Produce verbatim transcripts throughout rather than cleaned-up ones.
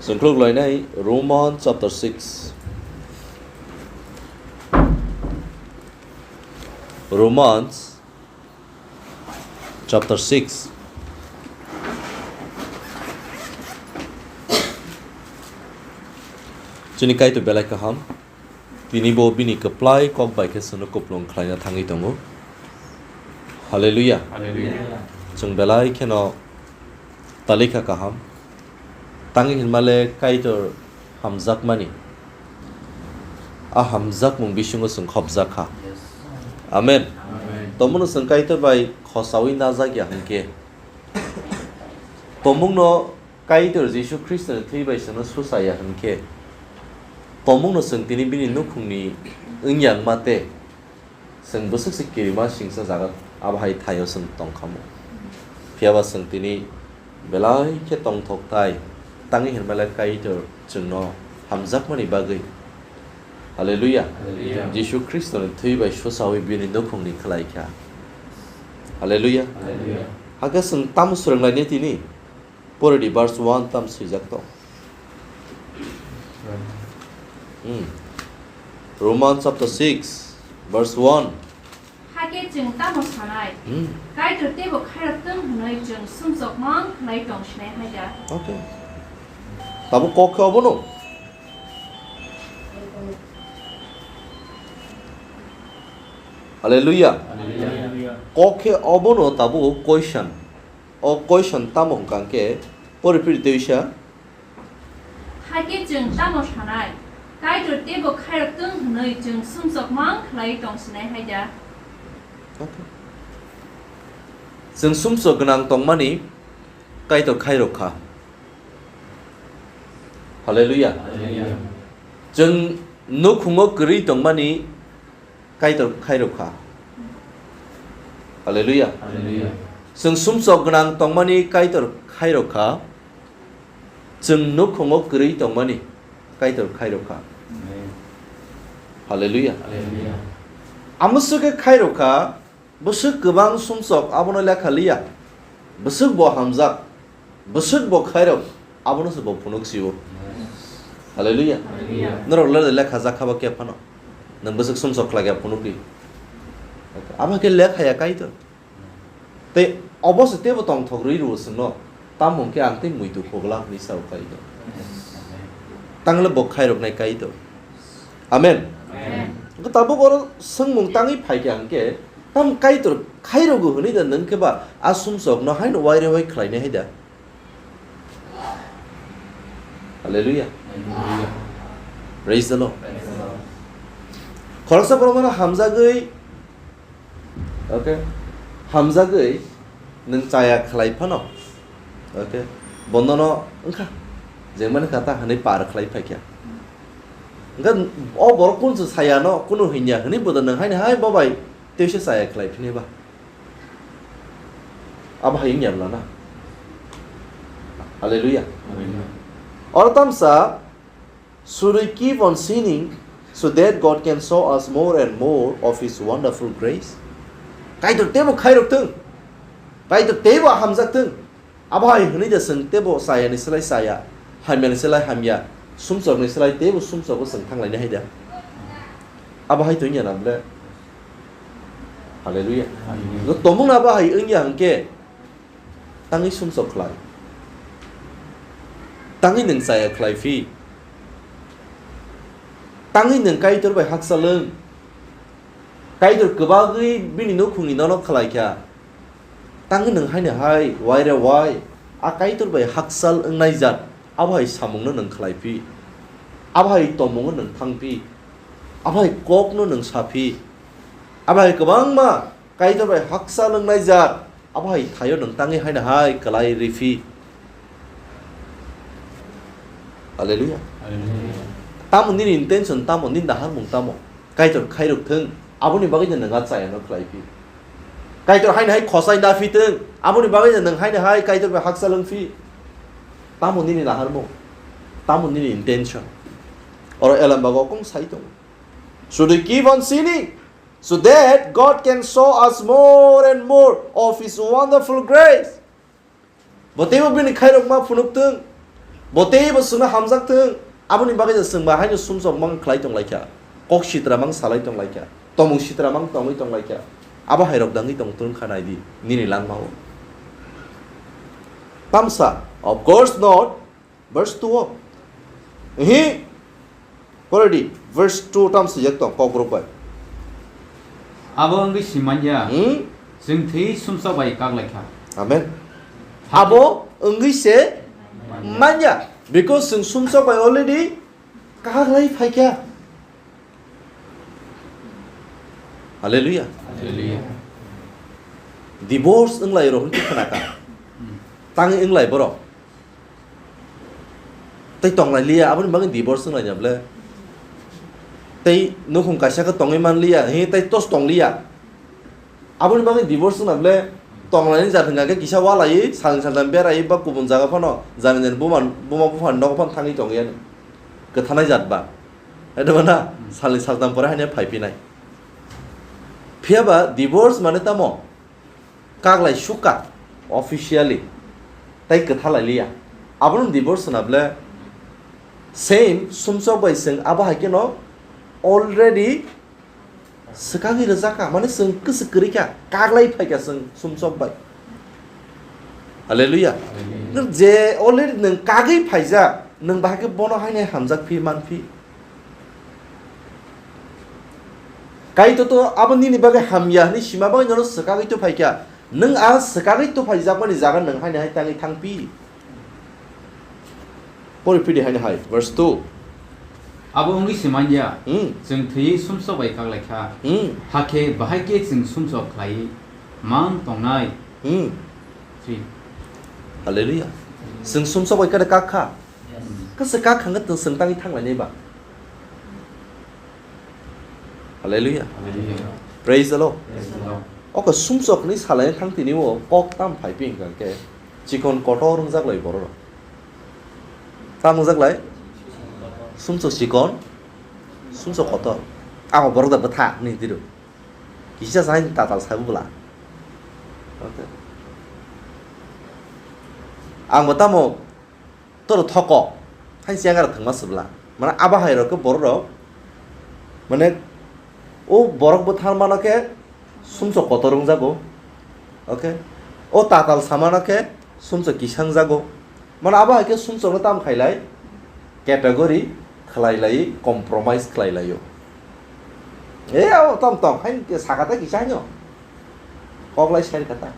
Chwng khuluk lainai Romans chapter six. Romans chapter six. Chini Kaitor belai kaham. Tini bo bini kwplai kok bai khe chwngno kupulung khlaina thangwi tongo. Hallelujah. Hallelujah. Chwng belai kheno talikha kaham. Tangwi hinmale Kaitor hamjakmani. A hamjakmung bisingo chwng khopjak kha. Yes. Amen. Amen. Tomono chwng Kaitor bai khosaui najak ya hwnkhe, tomungno Kaitor Jisu Khristoni thwi bai chwngno susa ya hwnkhe, tomungno chwng tini bini nukhungni wngya wngma tei chwng bwswk se kirima singsa jaga abo hai thaio chwng tong kha mo. Phiya ba chwng tini belai khe tongthok tai, tangwi hinmale Kaitor chwngno hamjakmani bagwi. Hallelujah. Hallelujah. Jisu Khristoni thwi bai susaui bini nukhungni khlai kha. Hallelujah. Hallelujah. Hakhe chwng tamo swrwnglaini tini? Poredi verse one tam swijak tong. Hmm. Romans chapter six, verse one. Hakhe chwng tamo sanai? Hmm. Kaitor teibo khairok tong hwnwi chwng sumsok mang khlai tong sinai hai da? Okay. Tabuk kok khe obono? Hallelujah. Hallelujah. Kok khe obono tabuk question. O question tamo hwnkha hwnkhe, pori phiri tei sa. Hakhe chwng tamo sanai? Kaitor teibo khairok tong hwnwi chwng sumsok mang khlai tong sinai hai da? Chwng sumsok gwnang tongmani Kaitor khairok kha. Hallelujah. Hallelujah. Chwng nukhungo kwrwi tongmani Kaitor khairok kha. Hallelujah. Hallelujah. Chwng sumsok gwnang tongmani Kaitor khairok kha. Chwng nukhungo kwrwi tongmani Kaitor khairok kha. Amen. Hallelujah. Hallelujah. Amoswk khe khairok kha, bwswk kwbang sumsok abono lekha liya. Bwswk bo hamjak. Bwswk bo khairok, abono se bo phunuk sio. Hallelujah. Hallelujah. Norok le lekha jak kha ba khe phano. Nwng bwswk sumsok khlai kha phunukgwi. Abo khe lekha ya Kaitor. Tei obo se teibo tongthok rwi rwo chwngno. Tamo hwn khe ang tei muitu khogla hwnwi sao Kaitor. Tangle bo khairoknai Kaitor. Amen. Amen. Hwnkhe tabuk oro swngmung tangwi phai kha hwnkhe, tam Kaitor khairogo hwnwi da nwng khe ba a sumsokno haino waire wai khlainai hai da? Hallelujah. Hallelujah. Praise the Lord. Praise the Lord. Khoroksa borokno hamjagwi, okay, hamjagwi nwng chaya khlai phano, okay, bonono wngkha, jengmani kha ta hwnwi par khlai phai kha. Wngkha o borok kunsu sayano kunu hinya hwnwi bodo nwng haino hai bo bai teisa chaya khlai phini ba. Abo hai wngya bwla na. Hallelujah. Hallelujah. Oro tamsa, "Should we keep on sinning so that God can show us more and more of His wonderful grace?" Kaitor teibo khairok thung. Kaitor teibo hamjak thung. Abo hai hwnwi da chwng teibo chayani slai chaya, hamyani slai hamya, sumsokni slai teibo sumsogo chwng thanglainai hai da. Abo hai to wngya na bwle? Hallelujah. Hallelujah. Tomung na abo hai wngya hwnkhe, tangwi sumsok khlai. Tangwi nwng chaya khlai phi. Tangwi nwng Kaitor bai hakchal wng. Kaitor kwbagwi bini nukhungni nono khlai kha. Tangwi nwng haino hai, waire wai, a Kaitor bai hakchal wngnai jat, abo hai samungno nwng khlai phi. Abo hai tongmungo nwng thang phi. Abo hai kokno nwng sa phi. Abo hai kwbangma Kaitor bai hakchal wngnai jat, abo hai thaio nwng tangwi haino hai kwlai rw phi. Hallelujah. Hallelujah. Tamo nini intention tamo, nini naharmung tamo? Kaitor khairok thung, aboni bagwi no nwng a chayano khlai phi. Kaitor haino hai khosai na phi thung, aboni bagwi no nwng haino hai Kaitor bai hakchal wng phi. Tamo nini naharmung? Tamo nini intention? Oro Elam bago kong sai tongo. Should we keep on sinning so that God can show us more and more of His wonderful grace? Bo teibo bini khairokma phunuk thung. Bo teibo chwngno hamjak thung, aboni bagwi chwng ba haino sumsok mang khlai tong lai kha, kok sitra mang salai tong lai kha, tomung sitra mang tongwi tong lai kha. Abo hai rok dangwi tong tong kha nai di nini langmao. Tamsa, of course not. Verse two o. Hi, pore di, verse two tam swijak tong, Kokborok bai. Abo wngwi si manya, Hmm? Chwng thwi sumsok bai kak lai kha. Amen. Hakhe Abo wngwi se manya, because chwng sumsok bai already kak lai phai kha. Hallelujah. Hallelujah. Divorce wng lai rok hwn khe khna kha. Hmm. Tang wng lai borok. Tei tong lai liya, aboni bagwi divorce wng lai ya ble. Tei nukhung kaisa khe tongwi man liya, hi tei tos tong liya. Aboni bagwi divorce wng lai ble, tong lai ni jat hwnkha khe kisa walai, salni saltham berai ba kubun jaga phano jani jani buma, buma bupha ni nogo phano thangwi tong yani. Kwthanai jat ba. Hai da ba na? Hmm. Salni saltham pore haino phai phinai. Phiya ba divorce mane tamo? Kak lai suk kha officially, tei kwtha lai liya. Abono divorce hwna ble same sumsok bai chwng abo hai kheno already swkagwi rwjak kha, mane chwng kwswk kwrwi kha, kak lai phai kha chwng sumsok bai. Hallelujah. Hallelujah. Nwng je already nwng kagwi phaijak, nwng bahai khe bono haino hamjak phi man phi. Kaitor to abo nini bagwi hamya hwnwi sima bagwi nono swkagwi to phai kha. Nwng a swkagwi to phaijakmani jaga nwng haino hai tangwi thang phi. Pori phi di haino hai, verse two. Abo wngwi se man ya, Hmm. Chwng thwiwi sumsok bai kak lai kha. Hmm. Hakhe bahai khe chwng sumsok khlaiwi mang tongnai. Hmm. Three. Hallelujah. Chwng sumsok bai kare kak kha. Yes. Kasa kak kha wngkha chwng tangwi thang lainai ba. Hallelujah. Hallelujah. Praise the Lord. Praise the Lord. Oko sumsok ni salai thang tini o kok tam phai phi wngkha khe chikon kotor wngjak lai borok rok. Tam wngjak lai? Sumsok chikon, sumsok kotor. Amo borok da bwtha ni diru. Kisa sa hain tatal sabu bwla. Okay. Ang bo tamo toro thoko. Hain siang aro thangma sibla. Mane abo hai rok khe borok rok. Mane o borok bwthar mano khe sumsok kotor wngjago. Okay. O tatal samano khe sumsok kisang jago. Mane abo hai khe sumsokno tam khailai, category khlai lai, compromise khlai laio. E abo tam tong hai khe sakha ta kisa haino. Kok lai sai kha ta.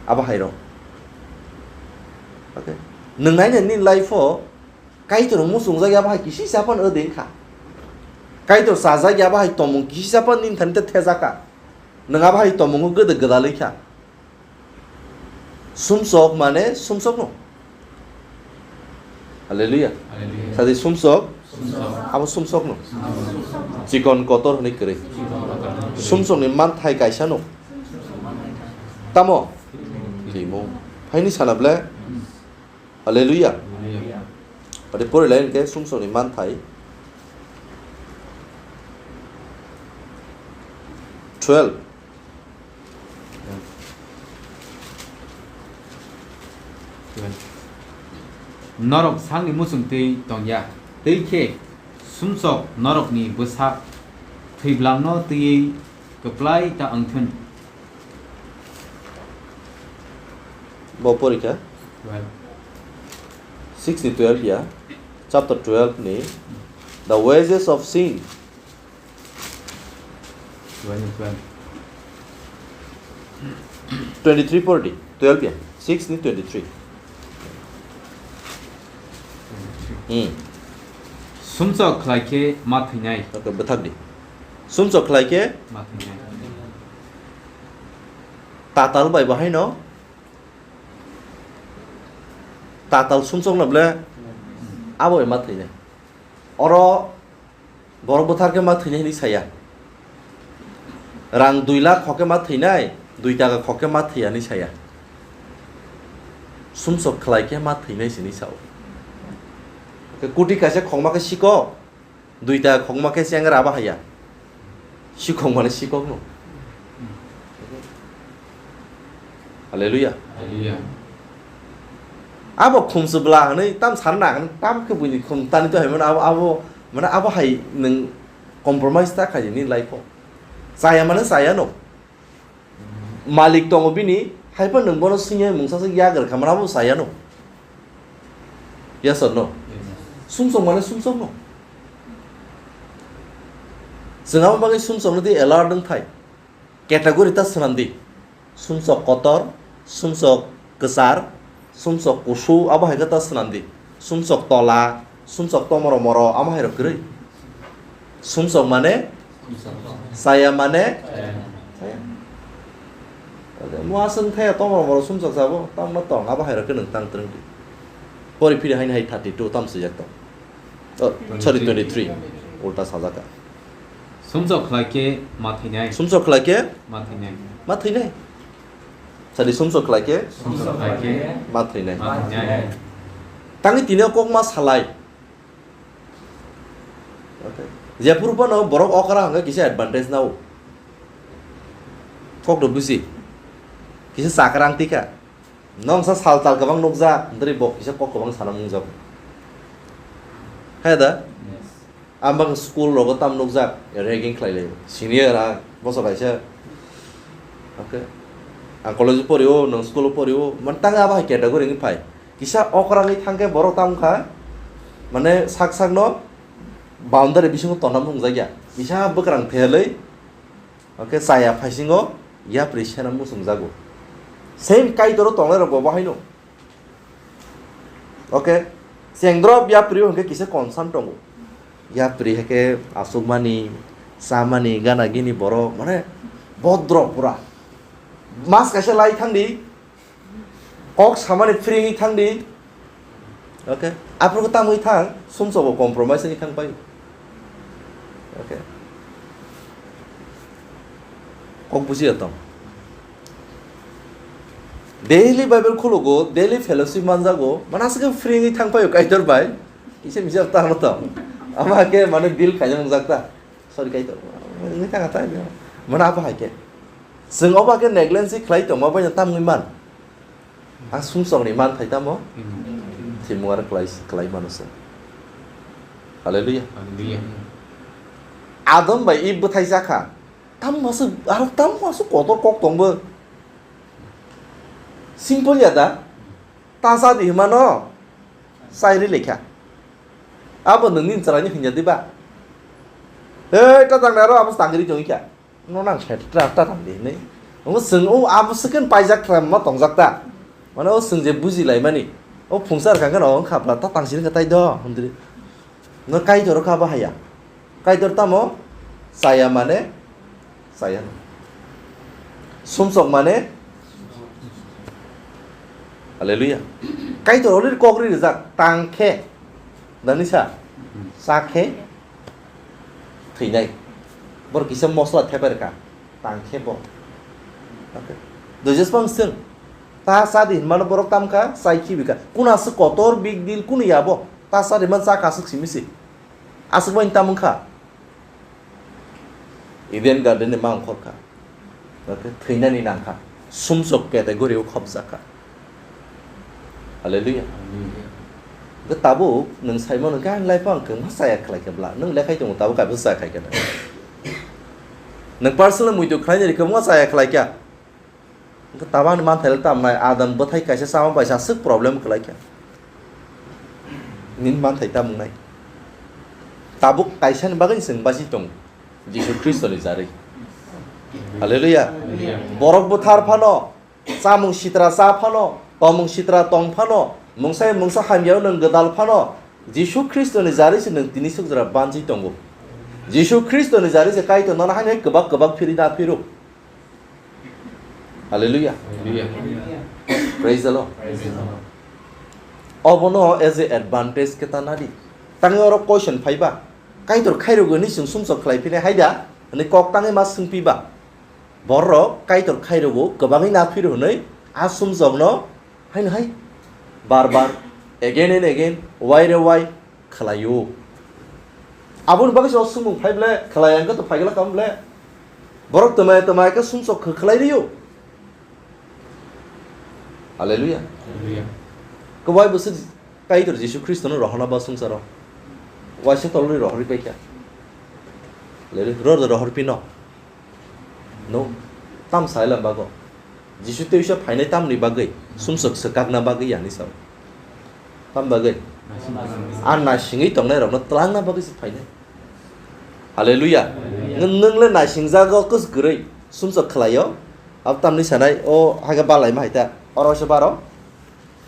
Abo hai rok. Okay. Nwng nai nini life o Kaitor muchungjak ya abo hai kisi sapan o ding kha. Kaitor chajak ya abo hai tomung kisi sapan nini thani te thejak kha. Nwng abo hai tomungo gwdwk gwdalwi kha. Sumsok mane sumsokno. Hallelujah. Hallelujah. Sadi sumsok, Sumsok. Abo sumsokno. Sumsok. Chikon kotor hwnwi kwrwi. Chikon kotor hwnwi kwrwi. Sumsokni manthai kaisano. Tamo? Timo. Phaini sana ble? Hallelujah. Hallelujah. Ade pori lai hwnkhe sumsokni manthai. Twelve. Norok sakni muchung twi tongya, tei khe sumsok norokni bwsak thwiblangno twiwi kwplai ta wngthun. Bo porikha. Twelve. Six ni twelve ya. Chapter twelve ni. The wages of sin. Twelve, twelve. Twenty-three pori di. Twelve ya. Six ni twenty-three. Hmm. Sumsok khlai khe ma thwinai. Okay, bwthak di. Sumsok khlai khe ma thwinai. Tatal bai bahai no. Tatal sumsok na ble abo bai ma thwinai. Oro borok bwthar khe ma thwinai hinwi saya. Rang dui lakh khok khe ma thwinai, dui taka khok khe ma thwiya hinwi saya. Sumsok khlai khe ma thwinai sini sao. Khe kuti kaisa khokma khe sikok, dui taka khokma khe se ang raba haya. Sikok mane sikok no. Hallelujah. Hallelujah. Abo khumsu bla hwnwi tam sana nang, tam khe buini khum tani to hai mano abo, abo, mane abo hai nwng compromise ta khai ni life o. Chaya mane chaya no. Malik tongo bini, hai pha nwng bono swngya mungsa se yagar kha mane abo chaya no. Yes or no? Yes. Sumsok mane sumsok no. Chwng abo bagwi sumsok no di alert wng thai. Category ta swnam di. Sumsok kotor, sumsok kwchar, sumsok kusu, abo hai khe ta swnam di. Sumsok tola, sumsok tomoro moro, amo hai rok kwrwi. Sumsok mane? Chaya mane? Chaya. Muaswng thaya tomoro moro sumsok sabo, tamo tong, abo hai rok khe nwng tang twrwng di. Pori phiri haini hai thirty two tam swijak tong. Oh, sorry, twenty three. Ulta sajak kha. Sumsok khlai khe ma thwinai. Sumsok khlai khe? Ma thwinai. Ma thwinai. Sadi sumsok khlai khe? Sumsok khlai khe? Ma thwinai. Ma thwinai. Tangwi tini o kok ma salai. Okay. Jephuru phano borok okra hwnkhe kisa advantage nao. Kok do busi. Kisa chakrang tika. Nong sa sal tal kwbang nukjak, ndri bok kisa kok kwbang sana mungjago. Hai da? Yes. Ang bang school rogo tam nukjak, ragging khlai lai. Senior ang, boso kaisa. Okay. Ang college o pori o, nong school o pori o, man tang abo hai category ni phai. Kisa okra ni thang khe borok tam kha, mane sak sak no boundary bisingo tonna mungjakya. Kisa bwkrang thelwi, okay, chaya phaisingo yapri sena muchungjago. Same Kaitor o tongnai rok bo bo haino. Okay, chengdrop yapri o hwnkhe kisa concern tongo. Yapri hwnkhe asukmani, chamani, gana gini borok, mane bodro pura. Mas kaisa lai thangdi, kok samani free wngwi thangdi. Okay, aphuru tamwi thang, sumsobo compromise wngwi thang pai. Okay. Kok bujiya tong. Daily Bible khulugo, daily fellowship manjago, mana aswk free wngwi thang paio Kaitor bai. Kisa misa tamo tong. Ama ke mane deal khaina mungjak ta. Sorry Kaitor. Wngwi thang ta. Mana apa hai ke. Chwng oba ke negligence khlai tongma bai tamwi man. Ang sumsokni manthai tamo? Hmm. Thimung aro klai, klai mano se. Hallelujah. Hallelujah. Adam bai Eve bwthai jakha. Tam masuk, aro tam masuk kotor kok tongbo. Simple ya da? Ta sa di himano. Sai ri lekha. Abo nungni chwraini hinya di ba? Hei, ta tang naro abo tangri jong kha. No nang side ta ta tang di hinwi. Omo chwng o abo second paijak khlai ma tongjak ta. Mane o chwng je buji lai mani. O phungsa rwkha khe no wng kha bla ta tang sini khe tai do hwndri. No Kaitor kha ba haya. Kaitor tamo chaya mane chaya. Sumsok mane Hallelujah. Kaitor already kok ri rijak tang khe. Nani sa? Sa khe thwinai. Borok kisa mosla thepai rwkha. Tang khe bo. Okay. Dojes bang seng. Ta sa di hinmano borok tam kha, sai khibi kha. Kuna se kotor big deal kunu ya bo. Ta sa di man sa kha aswk simi se. Aswk bai tam wng kha. Eden Garden ni mang khor kha. Okay, thwinani nang kha. Sumsok category o khopjak kha. Hallelujah. Hallelujah. Hwnkhe tabuk nwng saimano gan life ang kwbangma chaya khlai khe bla. Nwng lekhai tongo tabuk kaisa chaya khai khe. Nwng personal muitu khlainani kwbangma chaya khlai kha. Hwnkhe tabuk ani manthai le tamnai Adam bwthai kaisa chama bai sa swk problem khlai kha. Nini manthai tamung nai. Tabuk kaisani bagwi chwng basi tongo. Jisu Khristoni jarwi. Hallelujah. Hallelujah. Borok bwthar phano, chamung sitra cha phano, tomung sitra tong phano, mungsa mungsa hamyao nwng gwdal phano, Jisu Khristoni jarwi se nwng tini swk jora banchi tongo. Jisu Khristoni jarwi se Kaitor nono haino kwbak kwbak phiri na phiro. Hallelujah. Hallelujah. Praise the Lord. Praise the Lord. Obono as a advantage khe ta nadi. Tangwi oro question phaiba. Kaitor khairogwi hwnwi chwng sumsok khlai phine haida hwnwi kok tangwi ma swngpiba. Borok Kaitor khairogo kwbangwi na phiro hwnwi a sumsokno haino hai bar bar, again and again, why re why khlaio. Aboni bagwi se o swngmung phai ble khlai ang khe to phai glak kam ble. Borok twmai twmai khe sumsok khe khlai rio. Hallelujah. Hallelujah. Kwbai bwswk Kaitor Jisu Khristono rohorna ba swngcharo. Waisa tolni rohorwi paikha. Lele, ror da rohor pino. No. Tam sai lam bago. Jisu teisa phainai tamni bagwi. Sumsok swkakna bagwi yani sao. Tam bagwi. A nasingwi tongnai rokno twlangna bagwi se phainai. Hallelujah. Nwng, nwng le nasingjago kwsgwrwi. Sumsok khlaio. Ab tamni sanai o haga balai ma haita. Oro se baro.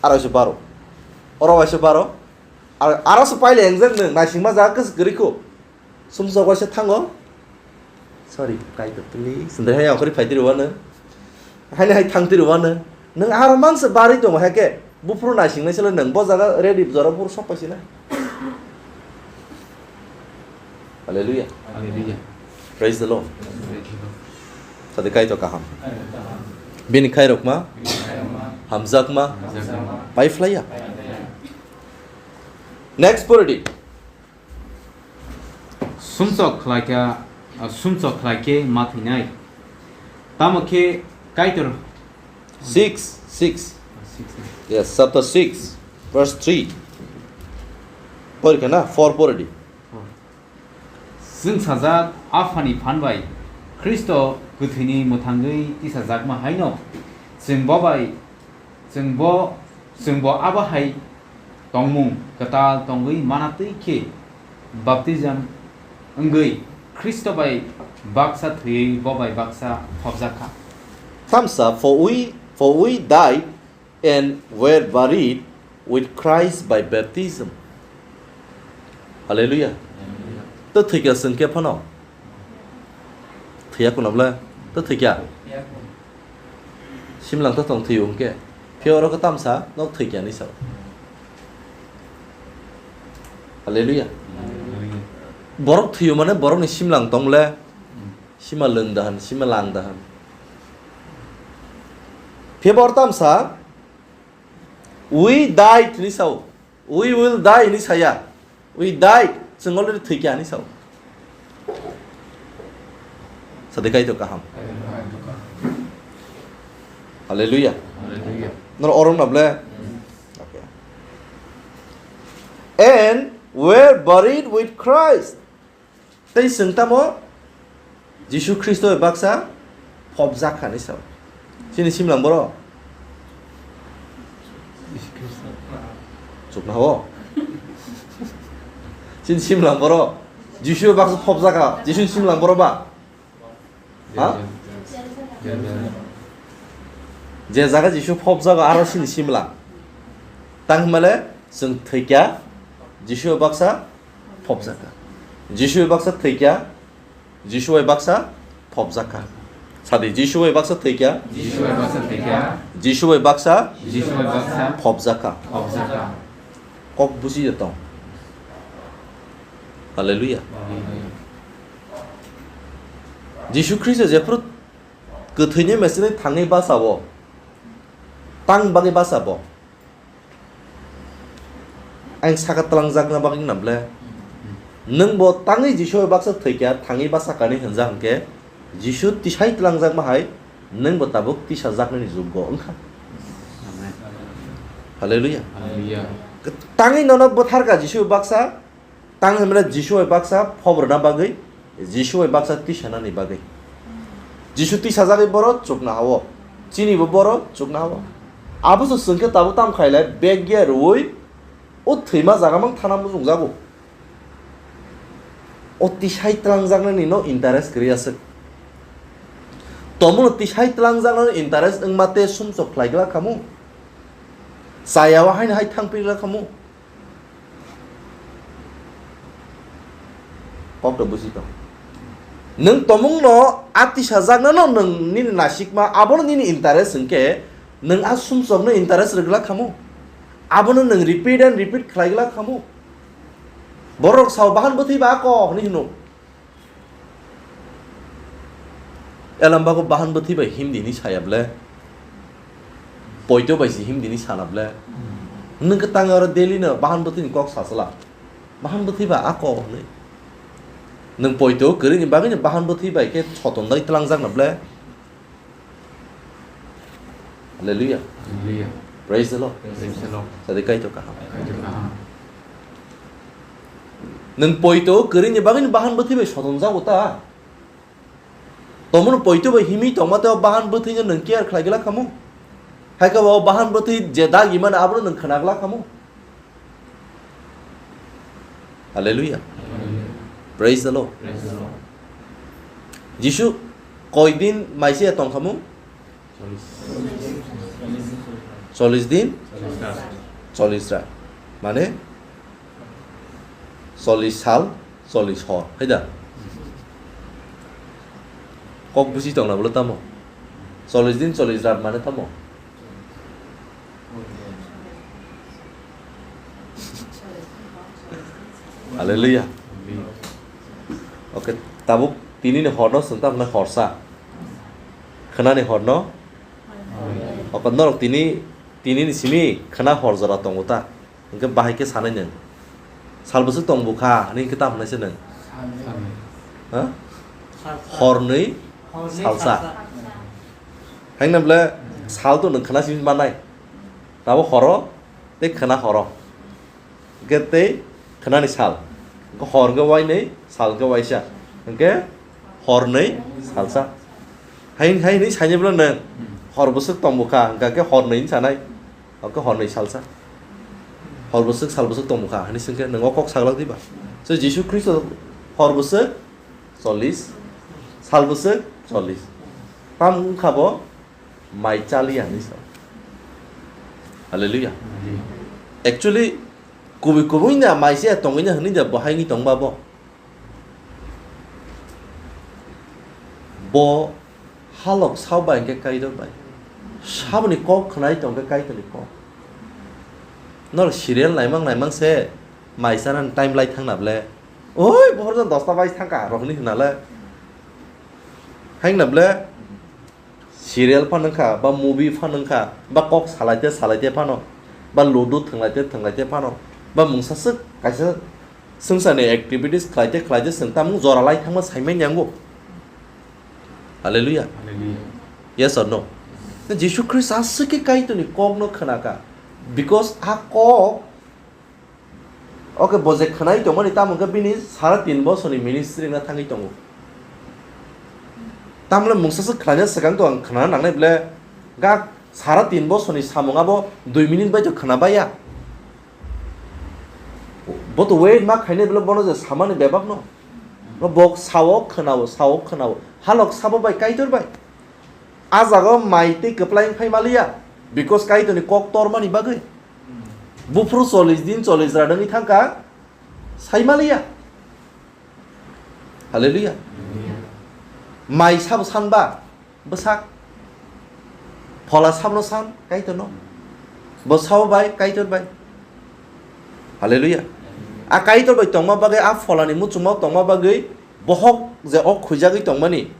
Aro se baro. Oro waisa baro. Ar, aro se paile engjak nwng nasingma jaga kwsgwrwi kho. Sumsok waisa thango. Sorry, Kaitor tini. Sindri hai angkhori phaitiri wano. Haini hai thangtiri wano. Nwng aro mansa bari tongo heke. Buphuru naising naisala nwng bo jaga ready jora buphuru sok paisina. Hallelujah. Hallelujah. Praise the Lord. Praise the Lord. Sadi Kaitor kaham. Bini khairokma. Hamjakma. Hamjakma. Paiphlaiya. Next puridi. Sumsok khlaikha, ah, sumsok khlaikhe ma thwinai. Tamo khe Kaitor Six, six. Six. Yes, chapter six, verse three. Porikha na, four poridi. Four. Chwng sajak Aphani phan bai Khristo kwthwini mwthangwi tisajakma haino chwng bo bai Chwng bo, chwng bo abo hai tongmung kwtal tongwi mana twi khe baptism wngwi Khristo bai baksa thwiwi bo bai baksa phobjak kha. Tamsa, for we, for we died and were buried with Christ by baptism. Hallelujah. To thwikha chwng khe phano. Thwiya kuno bwle? To thwikha. Simlang to tong thwi hwnkhe. Phiya oro khe tamsa nok thwikha hinwi sao. Hallelujah. Borok thwiyo mane borokni simlang tong le. Sima lwng dahan, sima lang dahan. Phiya bor tamsa, "We died" hinwi sao. "We will die" hinwi saya. "We died." Chwng already thwikha hinwi sao. Sadi Kaitor kaham. Hallelujah. Hallelujah. Nor orong na ble? Okay. "And were buried with Christ." Tei chwng tamo Jisu Khristo bai baksa phobjak kha hinwi sao. Chini simlang boro? Chukna ho. Chini simlang boro? Jisu bai baksa phobjak kha. Jisuni simlang boro ba? Ha? Je jaga Jisu phobjago aro chini simlang. Tang hwnmale chwng thwikha, Jisu bai baksa phobjakha. Jisu bai baksa thwikha, Jisu bai baksa phobjakha. Sadi, Jisu bai baksa thwikha. Jisu bai baksa thwikha. Jisu bai baksa Jisu bai baksa phobjakha. Phobjakha. Kok buji ya tong. Hallelujah. Hallelujah. Jisu Khristo jephru kwthwini mesini thangwi basa o. Tang bagwi basa bo. Ang saka twlangjakna bagwi wngna ble. Nwng bo tangwi Jisu bai baksa thwikha, thangwi basa kani hwnja hwnkhe, Jisu tisai twlangjakma hai, nwng bo tabuk tisajaknani juggo wngkha. Amen. Hallelujah. Hallelujah. Tangwi nono bwtharkha Jisu bai baksa, Tang hwnmale Jisu bai baksa phob rwna bagwi, Jisu bai baksa tisanani bagwi. Jisu tisajagwi boro chukna hao. Chini bo boro chukna hao. Abo se chwngkhe tabuk tam khailai bag ya rwui o thwima jaga mang thana muchungjago. O tisai twlangjaknani no interest kwrwi aswk. Tomono tisai twlangjaknani interest wngma te sumsok khlai glak khamu. Chayao haino hai thangpri glak khamu. Kokto buji tong. Nwng tomungno a tisajaknano nwng nini nasikma, abono nini interest hwnkhe, nwng a sumsokno interest rwglak khamu. Abono nwng repeat and repeat khlaiglak khamu. Borok sao bahan bwthwi ba ako hwnwi hwno. Elambago bahan bwthwi bai himdi hinwi saya ble. Poito bai se himdi hinwi sana ble. Nwng khe tang oro daily no bahan bwthwini kok sasala. Bahan bwthwi ba ako hwnwi. Nwng poito kwrwini bagwi no bahan bwthwi bai khe soton dai twlangjakna ble. Hallelujah. Hallelujah. Praise the Lord. Praise the Lord. Sadi Kaitor kaham. Kaitor kaham. Nwng poito kwrwini bagwino bahan bwthwi bai sotonjago ta? Tomono poito bai himwi tongma tei o bahan bwthwino nwng care khlai glak khamu? Hai khe bo bahan bwthwi je dagi mano abono nwng khna glak khamu? Hallelujah. Praise the Lord. Praise the Lord. Jisu koi din maise tong khamu? Chollish din, chollish rat. Mane chollish sal, chollish hor. Hai da? Kok buji tongna bolo tamo? Chollish din, chollish rat mane tamo? Hallelujah. Okay, tabuk tini ni hor no chwng tamo horsa. Khna ni hor no? Okay, norok tini, tini ni simi khna hor jora tongo ta. Hingke bahai ke sanai nwng. Sal bwswk tong bukha, hwnwi hingke tam hwnai se nwng. Ha? Hornwi salsa. Haino bole sal to nwng khna simi manai. Tabo horo, tei khna horo. Hingke tei khnani sal. Hingke hor hingke wainwi, sal hingke waisa. Hingke hornwi salsa. Hain, hainwi sainai bole nwng hor bwswk tong bukha, hingka khe hornwi sanai. Oke, hornwi salsa. Hor bwswk, sal bwswk tong bukha, hwnwi swngkhe nwng o kok saglak diba? So, Jisu Khristo hor bwswk chollish, sal bwswk chollish. Tam wngkha bo mai chaliya hwnwi sa. Hallelujah. Actually, kubui kubui na mai se tongwi na hwnwi da bo haini tongba bo. Bo halok sao bai hingke Kaitor bai. Saboni kok khnai tongkhe Kaitorni kok. Nor serial naimang naimang se mai chanani time lai thangna ble. Oi, bohor jon dosta bai thangka, rohni hwnale. Haino ble, serial phan wngkha, ba movie phan wngkha, ba kok salaite salaite phano, ba ludo thwnglaite thwnglaite phano, ba mungsa swk kaisa swngcharni activities khlaite khlaite chwng tamung jora lai thangma saimanya wngo. Hallelujah. Hallelujah. Yes or no? Jisu Khrista aswk khe Kaitorni kokno khnakha. Because a kok, okay, bo je khnai tongmani tamo khe bini sara tin bosorni ministry wngna thangwi tongo. Tamle mungsa swk khlaina swkang to ang khnana nangnai ble, ga sara tin bosorni samung abo dui minute bai to khna baiya. Bo to wait ma khainai bole bono je samani bebak no. No bok sao khwnao, sao khwnao. Halok sabo bai Kaitor bai. A jaga o mai tei kwplai wng phai maliya. Because Kaitorni kok tormani bagwi. Buphuru chollish din chollish rat wngwi thangkha. Sai maliya. Hallelujah. Mai sabo san ba? Bwsak. Phola sabno san, Kaitorno. Bo sao bai, Kaitor bai. Hallelujah. A Kaitor bai tongma bagwi, a pholani muchungma tongma bagwi, bohok je ok khuijagwi tongmani,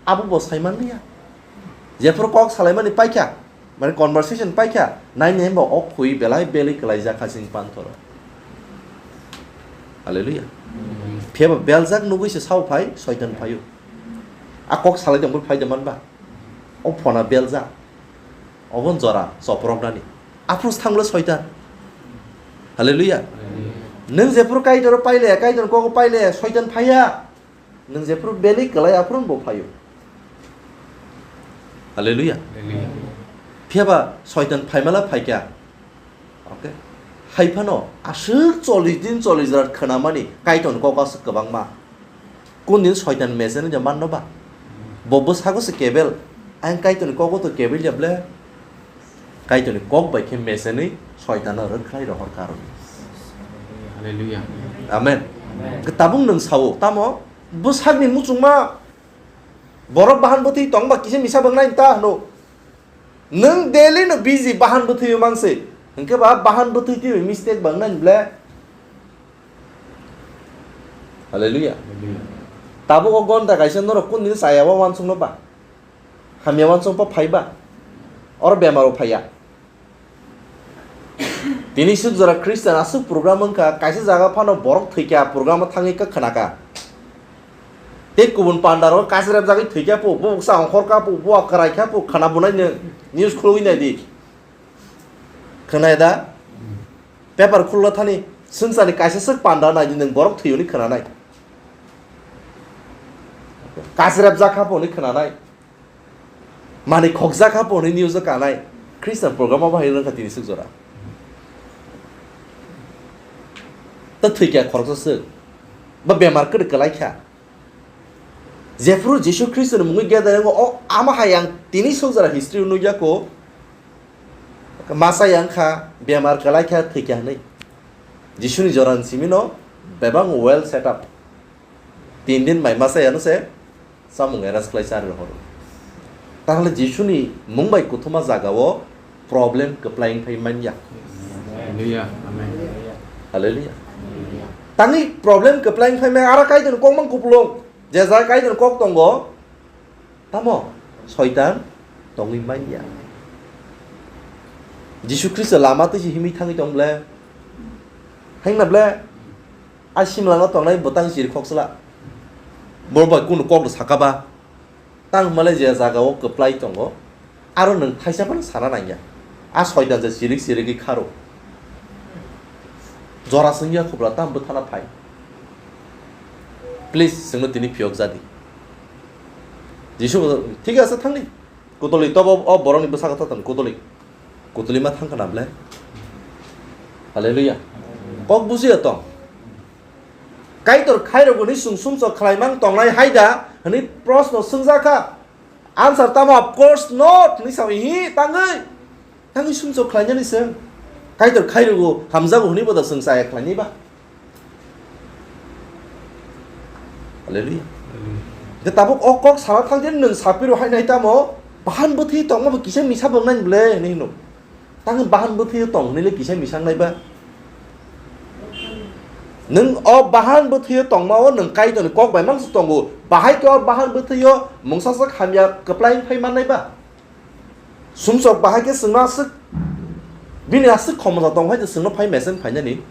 abo bo sai manliya. Jephuru kok salaimani paikha, mane conversation paikha, nai nai bo ok khui belai belai kwlaijak kha chini panthoro. Hallelujah. Phiya ba beljak nugwi se sao phai, Soitan phaio. A kok salai tongphuru phai de manba. O phona beljak. Obon jora choproknani. Aphuru se thanglo Soitan. Hallelujah. Nwng jephuru Kaitor pailaya, Kaitor kok pailaya, Soitan phaiya. Nwng jephuru belai kwlai aphuru bo phaio. Hallelujah. Hallelujah. Phiya ba Soitan phaimala phaikha. Okay. Hai phano aswk chollish din chollish rat khwnamani Kaitorni kok aswk kwbangma. Kun din Soitan mesen wngya manno ba? Bo bwshago se kebel. Ang Kaitorni kogo to kebel ya ble. Kaitorni kok bai khe mesenwi Soitano rwkhlai rohor karwi. Hallelujah. Amen. Amen. Tabuk nwng sao, tamo bwsakni muchungma borok bahan bwtwi tongba kisa misa bwngnai ta hwno. Nwng daily no busy bahan bwthwi o manse. Hwnkhe ba bahan bwthwi twi mistake bwngnai ble. Hallelujah. Tabuk o gonta kaisa norok kun din chaya o wansukno ba? Hamya wansuk pa phai ba? Oro bemar o phaiya. Tini suk jora Christian aswk program wngkha, kaisa jaga phano borok thwikha, program o thangwi kha khwnakha. Tei kubun pandaro kaisa repjagwi thwikha po, bo buksa ongkhorkha po, bo kwraikha po, khwna bunai nwng news khulugwi naidi. Khwnaya da? Paper khullo thani swngcharni kaisa swk panda naidi nwng borok thwiyoni khwnanai. Kasirap jakha phoni khwnanai. Mani khokjakha phoni news o kanai. Christian program o bahai rwngkha tini swk jora. Ta thwikha khoroksa swk. Ba bemar kwrwi kwlaikha. Jephuru Jisu Khristo ni mungwi gather wngo, o ama hai ang tini swk jora history o nukya ko. Masa yang kha, bemar kwlai kha, thwikha hwnwi. Jisuni jorani simi no bebak well set up. Tin din mai masa yano se samung arrange khlai cha rw horo. Tahle Jisuni mung bai kuthuma jaga o problem kwplai wng phai manya. Hallelujah. Amen. Hallelujah. Tangwi problem kwplai wng phai manya, aro Kaitor ni kok mang kupulung. Je jaga Kaitor ni kok tongo, tamo Soitan tongwi manya. Jisu Khristo lama twi se himwi thangwi tong ble. Hengna ble, a simlano tongnai bwtang chiri khoksla. Borok bai kunu kok rw saka ba. Tang hwnmale je jaga o kwplai tongo, aro nwng thaisa phano sana nangya. A Soitan je chirik chirigwi kharo. Jora swngya khobla tamo bwthana phai. Please, chwngno tini phiyok jadi. Jisu bo, "Thik ase, thangni." Kutuli tobo o borokni bwsakhe thotong kutuli. Kutuli ma thangkha na ble? Hallelujah. Kok bujiya tong. Kaitor khairoguni sung sumsok khlaimang tongnai haida hwnwi proshno swngjakha. Answer tamo, of course not, hwnwi sao, ihi, tangwi. Tangwi sumsok khlainani se. Kaitor khairogo hamjago hwnwi boda chwng chaya khlainai ba? Hallelujah. Hallelujah. Je tabuk o kok sana thang je nwng sapiro hai nai tamo, bahan bwthwi tongma bo kisa misa bo nai ble hwnwi hino. Tang bahan bwthwi tong hwnwi le kisa misa nai ba? Nwng o bahan bwthwi tongma o nwng Kaitor ni kok bai mangsa tongo. Bahai ke o bahan bwthwi o mungsa sak hamya kwplai phai man nai ba? Sumsok bahai khe chwngno aswk, bini aswk khomota tong hai je chwngno phai mesen phainani.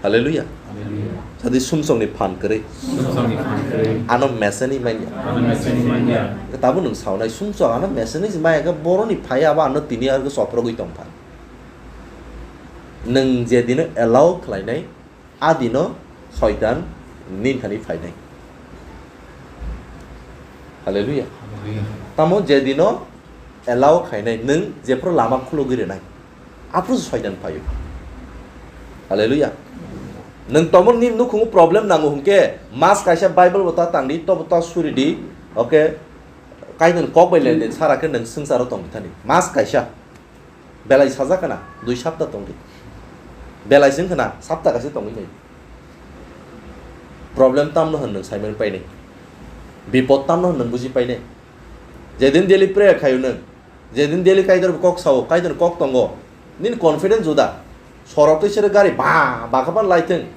Hallelujah. Hallelujah. Sadi sumsokni phan kwrwi. Sumsokni phan kwrwi. Ano mesenwi manya. Ano mesenwi manya. Tabuk nwng saunai sumsok ano mesenwi se maya khe boroni phai abo ano tini arokhe soprogwi tong phan. Nwng je dino allow khlainai, a dino Soitan nini thani phainai. Hallelujah. Hallelujah. Tamo je dino allow khainai, nwng jephru lama khulugwi rwnai, aphuru Soitan phaio. Hallelujah. Nwng tomo nini nukhungo problem nango hwnkhe, mas kaisa Bible bo ta tangdi, tobo ta suridi, okay? Kaitor kok bai lenden sara khe nwng swngcharo tongwi thani. Mas kaisa. Belai sajak khna, dui sapta tongdi. Belai se wngkha na, sapta kaisa tongwi nai. Problem tamno hwn nwng saimani painai. Bipod tamno hwn nwng buji painai. Jedin daily prayer khaio nwng, jedin daily Kaitor kok sao, Kaitor kok tongo, nini confidence juda. Sorok twi sero gari ba, ba kha ba lai thung.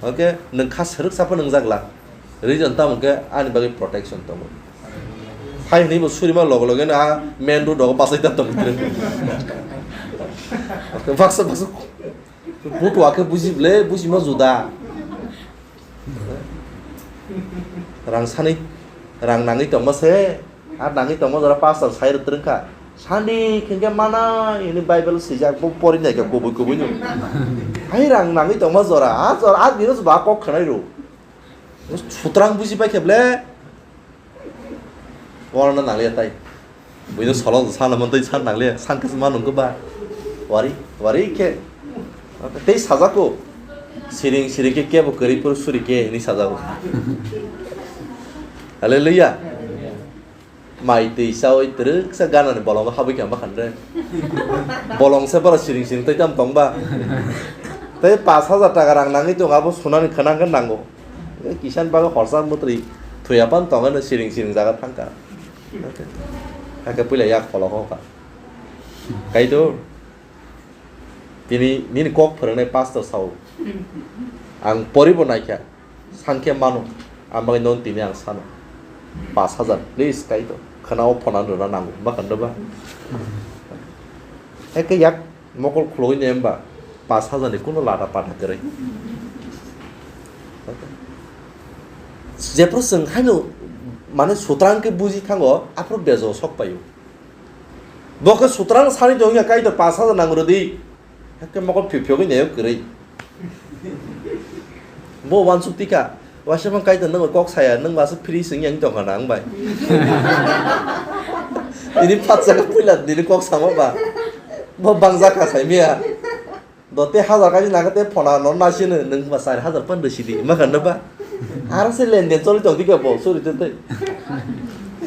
Oke, nwng kha swrwk sa phano nwngjak la. Reason tamo khe ani bagwi protection tongo. Hai hwnwi bo surima loge loge no a main road rogo bachai ta tong tirwng. Baksa baksa butua khe buji ble, bujima juda. Rang sanwi, rang nangwi tongma se, ar nangwi tongma jora pastor sai rw twrwng kha. Sandi khengke mana ini Bible swijak bo pori nai kha kubui kubui no. Hai rang nangwi tongma jora, a jora a bino ba kok khwnai rw. Sutrang buji pai khe ble. Warna nangliya tai. Buino solo sana mon tei san nangliya, san khe ma nungkhe ba. Wari, wari khe. Tei sajako. Siring siring khe kebo kwrwi phuru suri khe hinwi sajako. Hallelujah. Mai twi chawi twrwksa ganani bolongo habwi khe ma khan re. Bolong se bara siring siring tei tam tong ba. Tei pash hajar taka rang nangwi tongo, abo sunani khwnang khe nango. Kisan bagwi horsa mwtwi thwiya pan tongwi no siring siring jaga thangkha. Hakhe puila yak pholo hokha. Kaitor, tini nini kok phwrwngnai pastor sao. Ang poribo naikha, sankhe mano, ang bagwi nono tini ang sano. Pash hajar, please, Kaitor, khwnao phone rwna nango, ma khandw ba? Hakhe yak mokol khulogwi ne hwnba, pash hajar ni kuno lada pada kwrwi. Jephru chwng haino mane sutrang khe buji thango, aphuru bejo sok paio. Bo khe sutrang sani tong ya, Kaitor pash hajar nang rwdi. Hakke mokol phio phio gini kwrwi. Bo wansuk tika. Waisa man Kaitor nang kok saya, nang basa free sing yang tong kana ang bai. Ini patsa ka puila, ini kok sama ba. Bo bangsa ka sai miya. Do te hajar kaji naga te phona no nasino, nwng ba char hajar pan rwsidi, ma khan ba? Aro se lenden choli tong dikha bo, sorry te te.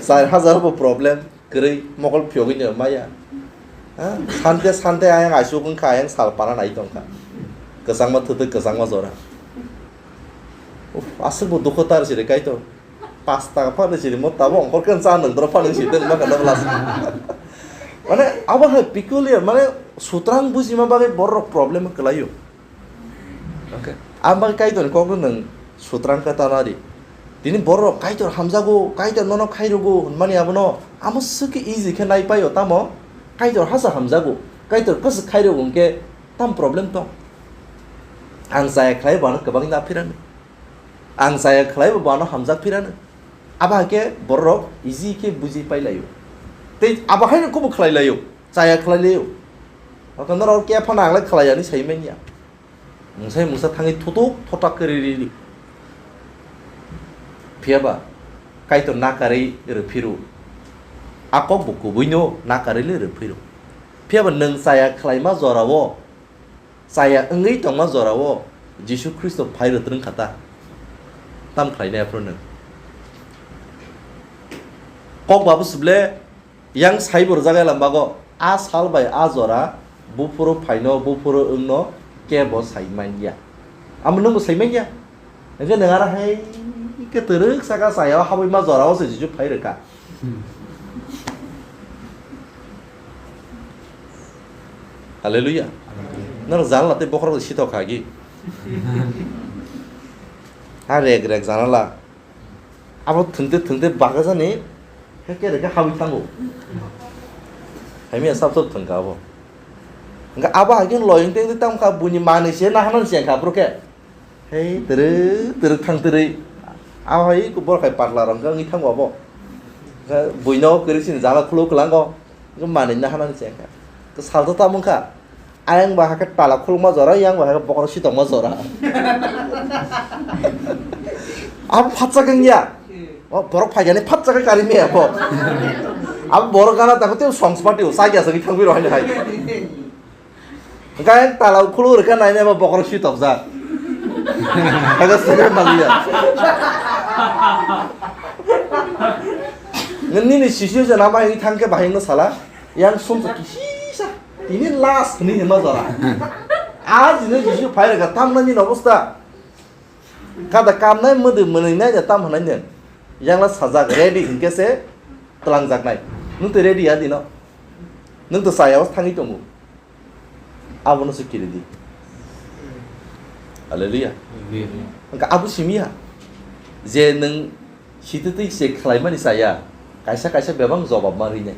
Char hajar bo problem, kwrwi mokol phiyogwi no maya. Ha? Sante sante ayang asuk wngkha, ayang sal pana nai tongkha. Kwchangma thwtwk, kwchangma jora. Uf, aswk bo dukho tar siri Kaitor. Pas taka phano siri mo tabo ongkhor khe cha nang doro phano si tong ma kana blas. Mane abo hai peculiar, mane sutrang bujima bagwi borok problem kwlaio. Okay. Am bagwi Kaitor kok nang sutrang khe tana di. Tini borok Kaitor hamjago, Kaitor nono khairogo hwnmani abono amo swkhe easy khe nai paio, tamo Kaitor hasa hamjago, Kaitor kwswk khairogo hwnkhe tam problem tong. Ang chaya khlai bo ano kwbangwi na phirano. Ang chaya khlai bo ano hamjak phirano. Abo hai khe borok easy khe buji pai laio. Tei abo haino kubu khlai laio, chaya khlai laio. Abo norok khe phano ang lai khlai ani sai manya. Mungsai mungsa thangwi thutuk thotak khe ri ri ri. Phiya ba Kaitor nakarwi rw phiro. A kok bo kubui no nakarwi le rw phiro. Phiya ba nwng chaya khlaima jorao, chaya wngwi tongma jorao Jisu Khristo phai rwtrwng kha ta. Tam khlainai aphuru nwng. Kok babu suble yang saibo rwjak ya lambago, a sal bai a jora buphuru phaino, buphuru wngno kebo sai manya. Amo nwngbo sai manya? Hwnkhe nwng aro hai khe twrwk saka chaya o habwi ma jorao se Jisu phai rwkha. Hallelujah. Norok janala tei bokhorok sithok kha gi. Ha rek rek janala. Abo thwngte thwngte bagajani khe kere khe habwi thango. Haimya sab sab thwngkha abo. Hwnkhe abo hai khe loyong tengwi tongkha, buini manwi se nahanani chengkha aphuru khe. Hei twrwk twrwk thang twrwi. Abo hai borok hai patla rok wngkha wngwi thango abo. Hwnkhe buino kwrwi chini jala khuluk kwlango. Hwnkhe manwi nahanani chengkha. Salto tamo wngkha. Ayang ba hakhe tala khulukma jora, yang ba hakhe bokhorok sitokma jora. Abo phatsa khe wngya. O borok phaikani phatsa khe kari maya bo. Abo borok gana tako tei songspati o, chakya sagwi thangwi rw haino hai. Hwnkhe ayang tala khuluk rwkha nainai ba bokhorok sitokjak. Hakhe swngwi maliya. Nini situation ama hinwi thangkhe bahai wngno sala. Yang sumsa kisisa. Tini last hwnwi hwnma jora. A jino Jisu phai rwkha, tam nani obostha. Kada kamnai mwdwi mwnwinai da tam hwnai nang. Yang la sajak ready hinkhe se twlangjaknai. Nwng twi ready ya dino. Nwng to chaya o thangwi tongo. Abono se kiri di. Hallelujah. Hallelujah. Hwnkhe abo simi ya. Je nwng sititwi se khlaimani chaya, kaisa kaisa bebak jobab ma rinai.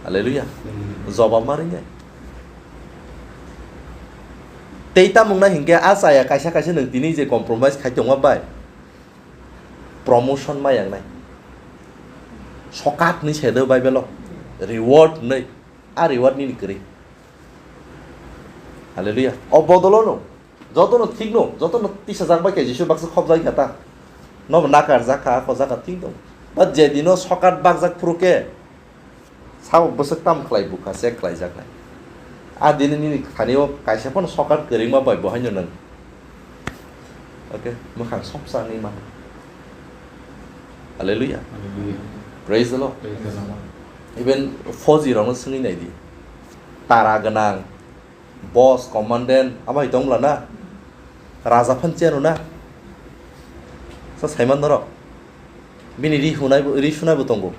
Hallelujah. Hallelujah. Jobab ma rinai. Tei tamung na hinkhe a chaya kaisa kaisa nwng tini je compromise khai tongma bai promotion ma yangnai. Sokat ni sedo Bible o reward nei. A reward nini kwrwi. Hallelujah. O bodolo no, joto no thik no, joto no tisajak bai khe Jisu baksa khobjak kha ta. No nakar jak kha, khojak kha thik no. But je dino sokat bakjak phuru khe, sabo bwswk tam khlai bukha, check khlai jak nai. A dini nini thani o kaisa phano sokat kwrwi ma bai bo haino nwng. Okay, mwkhang sopsa ni ma. Hallelujah. Hallelujah. Praise the Lord. Praise the Lord. Even fauji rokno swngwi nai di. Tara gwnang, boss, commandant, abo hai tong bwla na? Raja phan cheno na? Sa saiman norok. Bini ri hunai bo, ri sunai bo tongo.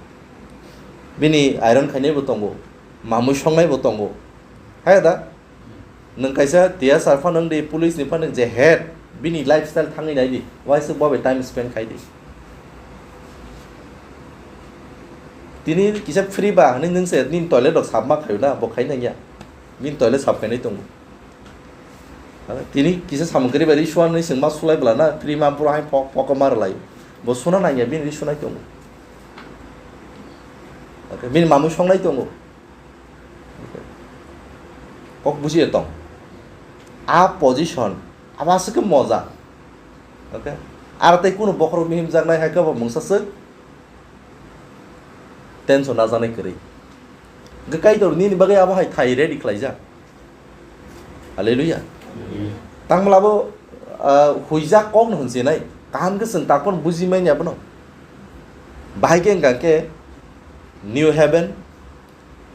Bini iron khainai bo tongo. Mamui songnai bo tongo. Hai da? Nwng kaisa T S R phano wng di, police ni phano wng, je head, bini lifestyle thangwi nai di, waisa bo bai time spend khai di. Tini kisa free ba hwnwi nwng se nini toilet rok sap ma khaio na, bo khai nang ya. Bini toilet sap khainai tongo. Tini kisa samung kwrwi bai ri suanani chwng ma sulai bwla na, free ma phuru hai pok pok ma rwlai. Bo suna nang ya, bini ri sunai tongo. Okay. Bini mamwi songnai tongo. Kok bujiya tong. A position, abo aswk khe moja. Okay? Aro tei kunu bokhorok mihimjaknai hai khe bo mungsa swk tension najaknai kwrwi. Hwnkhe Kaitor nini bagwi abo hai thai ready khlaijak. Hallelujah. Tangmala bo, ah, huijak kok no hwnse nai. Kaham khe chwng takpan buji manya bono. Bahai khe wngkha khe New Heaven,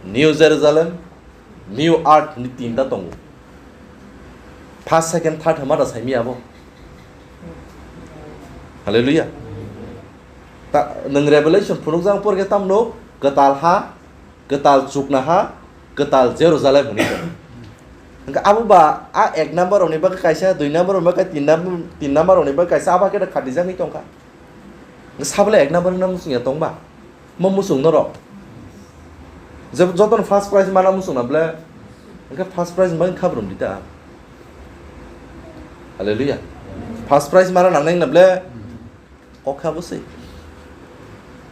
New Jerusalem, New Earth ni tinta tongo. First, second, third hwnma da saimi abo. Hallelujah. Ta, nwng Revelation phunukjak por khe tamno kwtal ha, kwtal chukna ha, kwtal Jerusalem hwnwi tongo. Hwnkhe abo ba a ek number rokni bagwi kaisa, dui number rokni bagwi tin number, tin number rokni bagwi kaisa, abo khe da khatijagwi tongkha. Hwnkhe sabole ek number wngna muchungya tongba? Mo muchung norok. Je jotono first prize mana muchungna ble, hwnkhe first prize ni bagwi khabrum dita. Hallelujah. First prize mana nangnai wngna ble, kok kha bo se.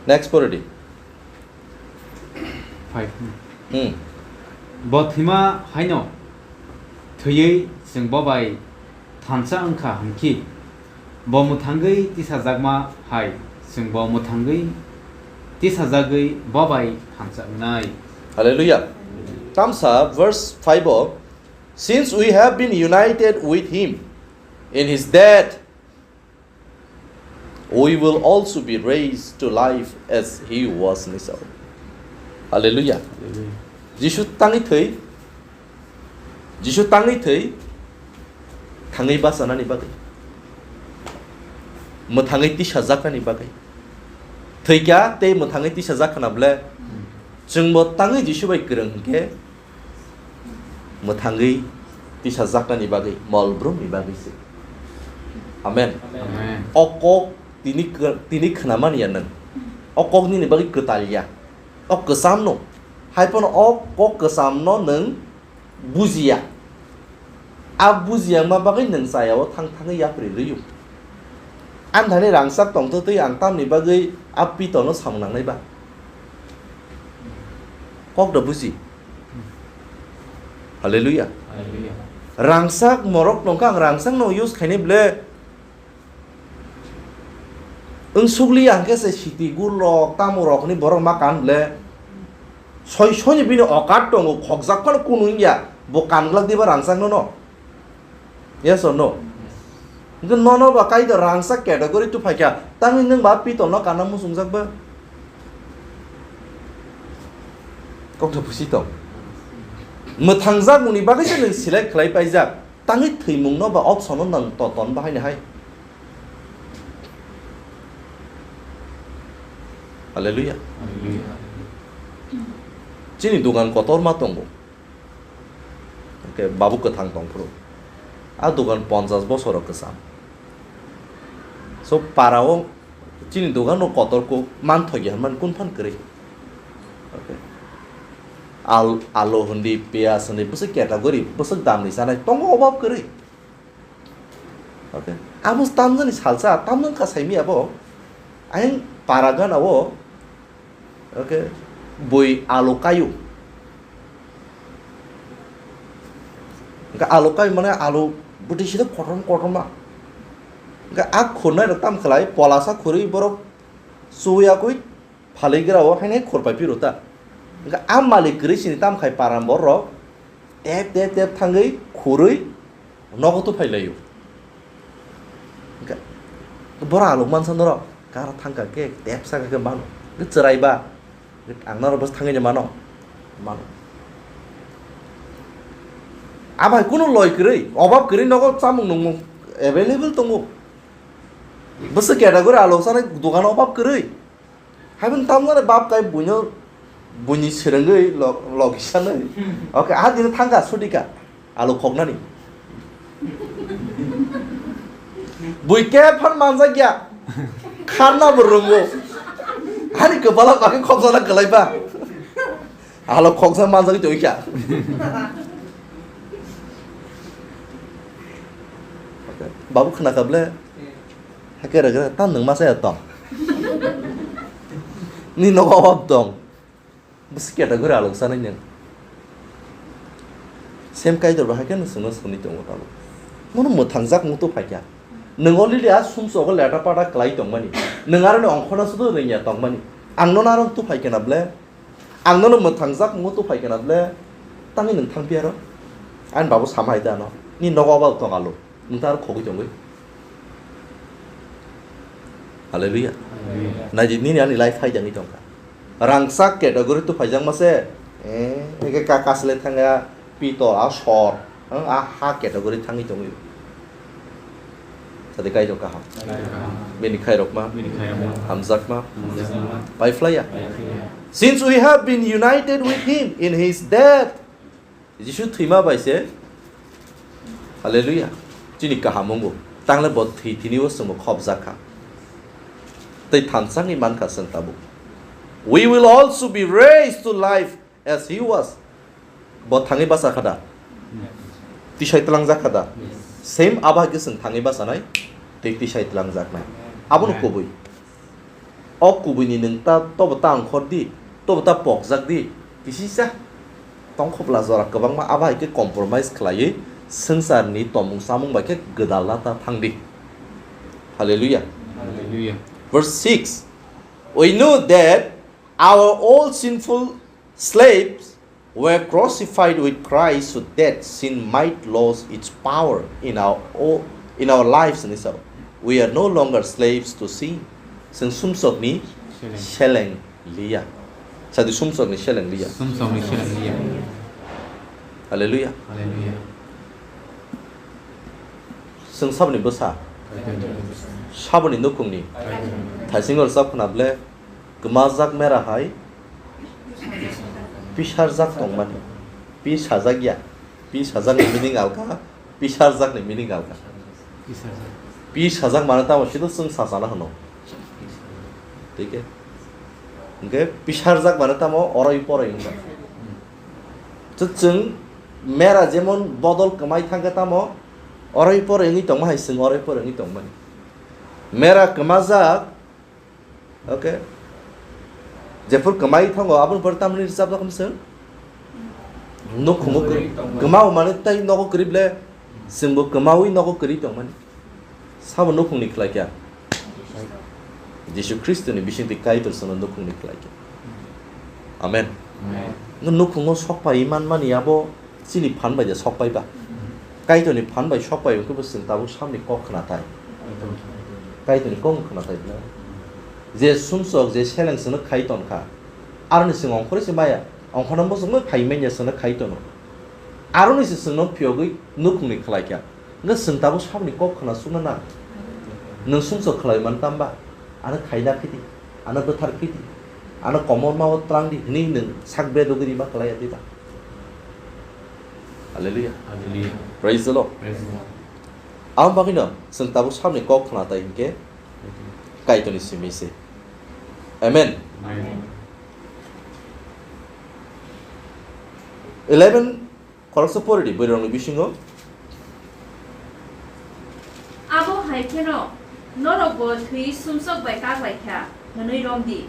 Next pore di. Five. Hmm. Bo thwima haino thwiwi chwng bo bai thansa wngkha hwnkhe, bo mwthangwi tisajakma hai chwng bo mwthangwi tisajagwi bo bai thansa wngnai. Hallelujah. Tamsa verse five o, "Since we have been united with him in his death, we will also be raised to life as he was," hwnwi sao. Hallelujah. Hallelujah. Jisu tangwi thwi, Jisu tangwi thwi, thangwi bachanani bagwi, mwthangwi tisajaknani bagwi. Thwikha tei mwthangwi tisajak khna ble, chwngbo tangwi Jisu bai kwrwng hwnkhe, mwthangwi tisajaknani bagwi, mol brumni bagwi se. Amen. Amen. O kok tini kw-, tini khwnamani ya nwng. O kok nini bagwi kwtal ya. O kwchamno. Hai phano o kok kwchamno nwng bujiya. A bujiya wngma bagwi nwng chaya o thang thangwi yapri rwio. Ani thani rangchak tongtwtwi ang tamni bagwi a pitolno samung nangnai ba? Kok da buji. Hallelujah. Hallelujah. Rangchak morok tongkha, ang rangchakno use khainai ble. Wng sukli ang khe se siti gul rok, tamo rok hwnwi borok ma kan ble. Soi soi ni bini okat tongo, khokjak phano kunu wngya, bo kan glak diba rangchak no no. Yes or no? Hwnkhe nono ba kaitor rangchak category tu phaikha, tangwi nwng ba pitol no kana muchungjak ba? Kokthai pusi tong. Mwthangjak mungni bagwi se nwng select khlai paijak. Tangwi thwimung no ba option no nwng to ton bahai ni hai. Hallelujah. Hallelujah. Chini dogan kotor ma tongo. Hwnkhe babu kwthang tong phuru. A dogan ponchash bosor kwcham. So para o chini dogan no kotor ko man thogi han man kun phan kwrwi. Okay. Al-, alu hwndi, piyaj hwndi, bwswk category, bwswk dam ni chanai tongo obab kwrwi. Okay. Abo tamjani salsa, tamjani kasaimi abo. Ayang para gana o. Okay. Bui alu kayu. Hwnkhe alu kayu mane alu bwtwi sida kotorma kotorma. Hwnkhe a khurnai rok tam khlai, polasa khurwi borok chuya kwi phalwi gra o haino khurpai phiro ta. Hwnkhe a malik kwrwi sini tam khai param borok tep tep tep thangwi khurwi nogo tu phai laio. Hwnkhe bora alok mansa norok kara thangka khe tepsa khe mano. Hwnkhe chwrai ba ang norok bwsa thangwi mano. Mano. Abai kunu loi kwrwi, obab kwrwi nogo chamung nungmung available tongo. Bwswk category alok sanai dogano obab kwrwi. Hai phano tamno bap kai buino, buini swrwngwi lo-, logi sanwi. Okay, ah, dino thangkha, sudika. Alu khoknani. Bui khe phan manjak ya. Kharna bo rwngo. Ani kwpala bagwi khokjana kwlaiba. Alu khoksa manjagwi tongkha. Okay, babu khna kha ble. Hake rwgre, ta nwng masa ya tong. Ni nogo obab tong. Bwswk category alok sanai nwng? Sem Kaitor bahai khe nwng chwngno swnwi tongo tamo. Nono mwthangjak muitu phaikha. Nwng already a sumsogo leta pata kwlai tongmani. Nwng aroni ongkhorna sudu rwngya tongmani. Ang nono aro tu phaikha na ble? Ang nono mwthangjak muitu phaikha na ble? Tangwi nwng thangphi aro? Ani babu sama hai da ano. Ni nogo abal tong alo. Nwng ta aro khogwi tongwi. Hallelujah. Hallelujah. Naidi nini ani life hai jani tongkha. Rangchak category tu phaijak mase. Eh, eke ka kasle thanga pitol a sor. Ang a ha category thangwi tongwi. Sadi Kaitor kaham. Kaitor kaham. Bini khairokma. Bini khairokma. Hamjakma. Hamjakma. Paiphlaiya. Paiphlaiya. Since we have been united with him in his death, Jisu thwima bai se, hallelujah, chini kaham wngo. Tangle bo thwi thini o chwngbo khopjak kha. Tei thansa wngwi man kha chwng tabuk. We will also be raised to life as he was. Bo thangwi bacha kha da? Tisai tlangjak kha da? Same abo hai khe chwng thangwi bachanai tei tisai tlangjaknai. Abono kubui. O kubuini nwng ta tobo ta ongkhor di, tobo ta pokjak di, kisisa tongkhopla jora kwbangma abo hai khe compromise khlaiwi swngcharni tomung chamung bai khe gwdalna ta thang di. Hallelujah. Hallelujah. Verse six, we know that our old sinful slaves were crucified with Christ so that sin might lose its power in our o-, in our lives, hinwi sabo. We are no longer slaves to sin. Chwng sumsokni seleng liya. Sadi sumsokni seleng liya. Sumsokni seleng liya. Hallelujah. Hallelujah. Chwng saboni bwsa. Saboni nukhungni. Thaisingo rwchap khna ble. Kwmajak mera hai pisarjak tongmani. Pi sajak ya. Pi sajak ni meaning alka, pisarjak ni meaning alka. Pisarjak. Pi sajak mane tamo sida chwng sachana hwno. Thik he? Hwnkhe pisarjak mane tamo oroi poroi wngkha. Chwng mera jemon bodol kwmai thangkhe tamo oroi poroi wngwi tongma hai chwng oroi poroi wngwi tongmani. Mera kwmajak Okay. Jephuru kwmai thango, aboni pore tamni rwchapjak khe chwng? Nukhungo kwrwi. Kwmao mane tai nogo kwrwi ble, chwngbo kwmawi nogo kwrwi tongmani. Sabo nukhungni khlai kha? Jisu Khristoni bisingtwi Kaitor chwngno nukhungni khlai kha. Amen. Amen. Nukhungo sok pai manmani abo Chini phan bai de sok pai ba? Kaitorni phan bai sok pai wngkhe bo chwng tabuk samni kok khna thai. Kaitorni kok khna thai bwle. Je sumsok je seleng chwngno khai ton kha. Aroni chwng ongkhorwi se maya. Ongkhorna bosongno phai manya chwngno khai tono. Aroni se chwngno phiyogwi nukhungni khlai kha. Hwnkhe chwng tabuk samni kok khna sukna nang. Nwng sumsok khlai man tamba? Ano khaina khiti, ano bwthar khiti, ano komorma o twlang di hwnwi nwng sak bedogwi rima kwlaiya diba? Hallelujah. Hallelujah. Praise the Lord. Praise the Lord. Aboni bagwino chwng tabuk samni kok khna tai hinkhe Kaitorni simi se. Amen. Amen. Eleven Khoroksa pori di, bwrwirokni bisingo. Abo hai kheno norokbo thwi sumsok bai kak lai kha hwnwi rom di.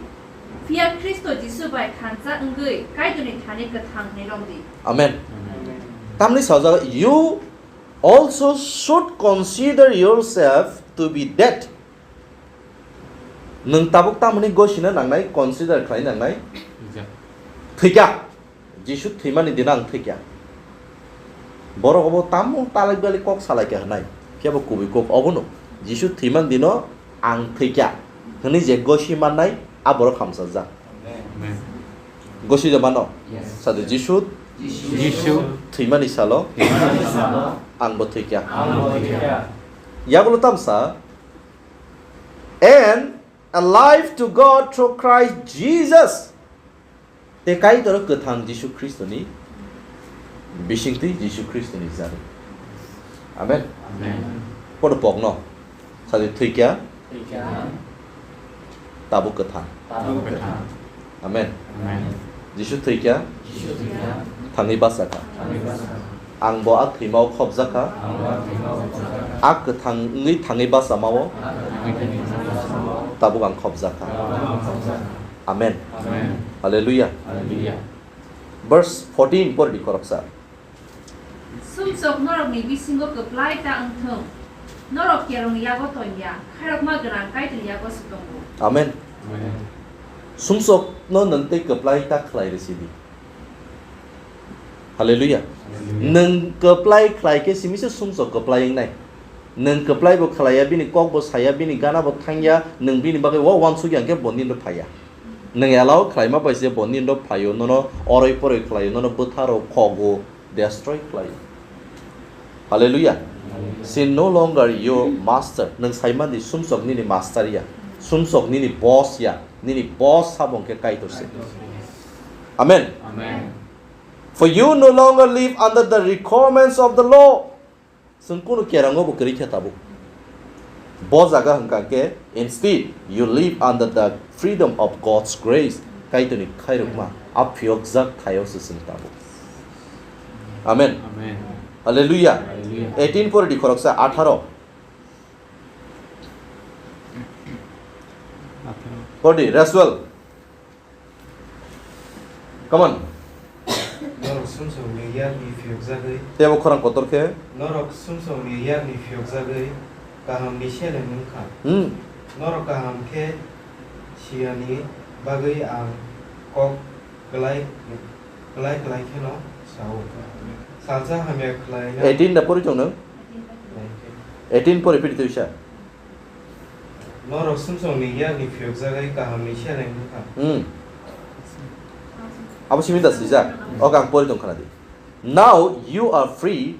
Phiya Khristo Jisu bai thansa wngwi Kaitorni thani kwthang hwnwi rom di. Amen. Amen. Tamni sajak, "You also should consider yourself to be dead." Nwng tabuk tamoni gosina nangnai, consider khlai nangnai. Ija. Thwikha. Jisu thwimani dino ang thwikha. Borok obo tamo talai bali kok salai kha hwnai. Phiya bo kubui kok obono. Jisu thwimani dino ang thwikha hwnwi je gosi mannai, a borok hamsajak. Amen. Gosi de mano? Yes. Sadi Jisu Jisu thwimani salo thwimani salo ang bo thwikha. Ang bo thwikha. Yagulo tamsa, "And alive to God through Christ Jesus." Tei Kaitor kwthang Jisu Khristoni bisingtwi, Jisu Khristoni jari. Amen. Amen. Podo pokno sadi thwikha. Thwikha. Tabuk kwthang. Tabuk kwthang. Amen. Amen. Jisu thwikha. Jisu thwikha. Thangwi bachakha. Thangwi bachakha. Ang bo a thwimao khopjakha. Ang bo a thwimao khopjakha. A kwthang wngwi thangwi bachamao. A kwthang wngwi thangwi bachamao. Tabuk ang khopjakha. Tabuk ang khopjakha. Amen. Amen. Hallelujah. Hallelujah. Verse fourteen pori di khoroksa. Sumsok norokni bisingo kwplai ta wngthung, norok kerongni yago tonya, khairokma gwnang Kaitorni yago se tongo. Amen. Amen. Sumsokno nwng tei kwplai ta khlai rw sidi. Hallelujah. Hallelujah. Nwng kwplai khlai khe simi se sumsok kwplai wngnai. Nwng kwplai bo khlaiya, bini kok bo saya, bini gana bo thangya, nwng bini bagwi wa uansukya hwnkhe bo nini phaiya. Nwng allow khlaima bai se bo nini phaio, nono oroi poroi khlaio, nono bwtharo, khogo, destroy khlaio. Hallelujah. Hallelujah. Sin no longer your master. Nwng saimandi sumsok nini master ya, sumsok nini boss ya, nini boss sabo hwnkhe Kaitor se. Amen. Amen. For you no longer live under the requirements of the law. Chwng kunu kerango bo kwrwi khe tabuk. Bo jaga hwnkha khe, instead, you live under the freedom of God's grace. Kaitorni khairokma, a phiyokjak thaio se chwng tabuk. Amen. Amen. Hallelujah. Hallelujah. Eighteen pori di khoroksa, atharo. Atharo. Pori di, Rasuel. Come on. Norok sumsokni yakni phiyokjagwi. Tebo khorang kotor khe. Norok sumsokni yakni phiyokjagwi kahamni seleng wngkha. Hmm. Norok kaham khe siyani bagwi ang kok klai, klai klai kheno sao. Salsa hamya khlaina. Eighteen da pori tong nang? Eighteen pori piri tuisa. Norok sumsokni yakni phiyokjagwi kahamni seleng wngkha. Hmm. Abo simi da swijak. Ok, ang pori tong khna di. Now you are free,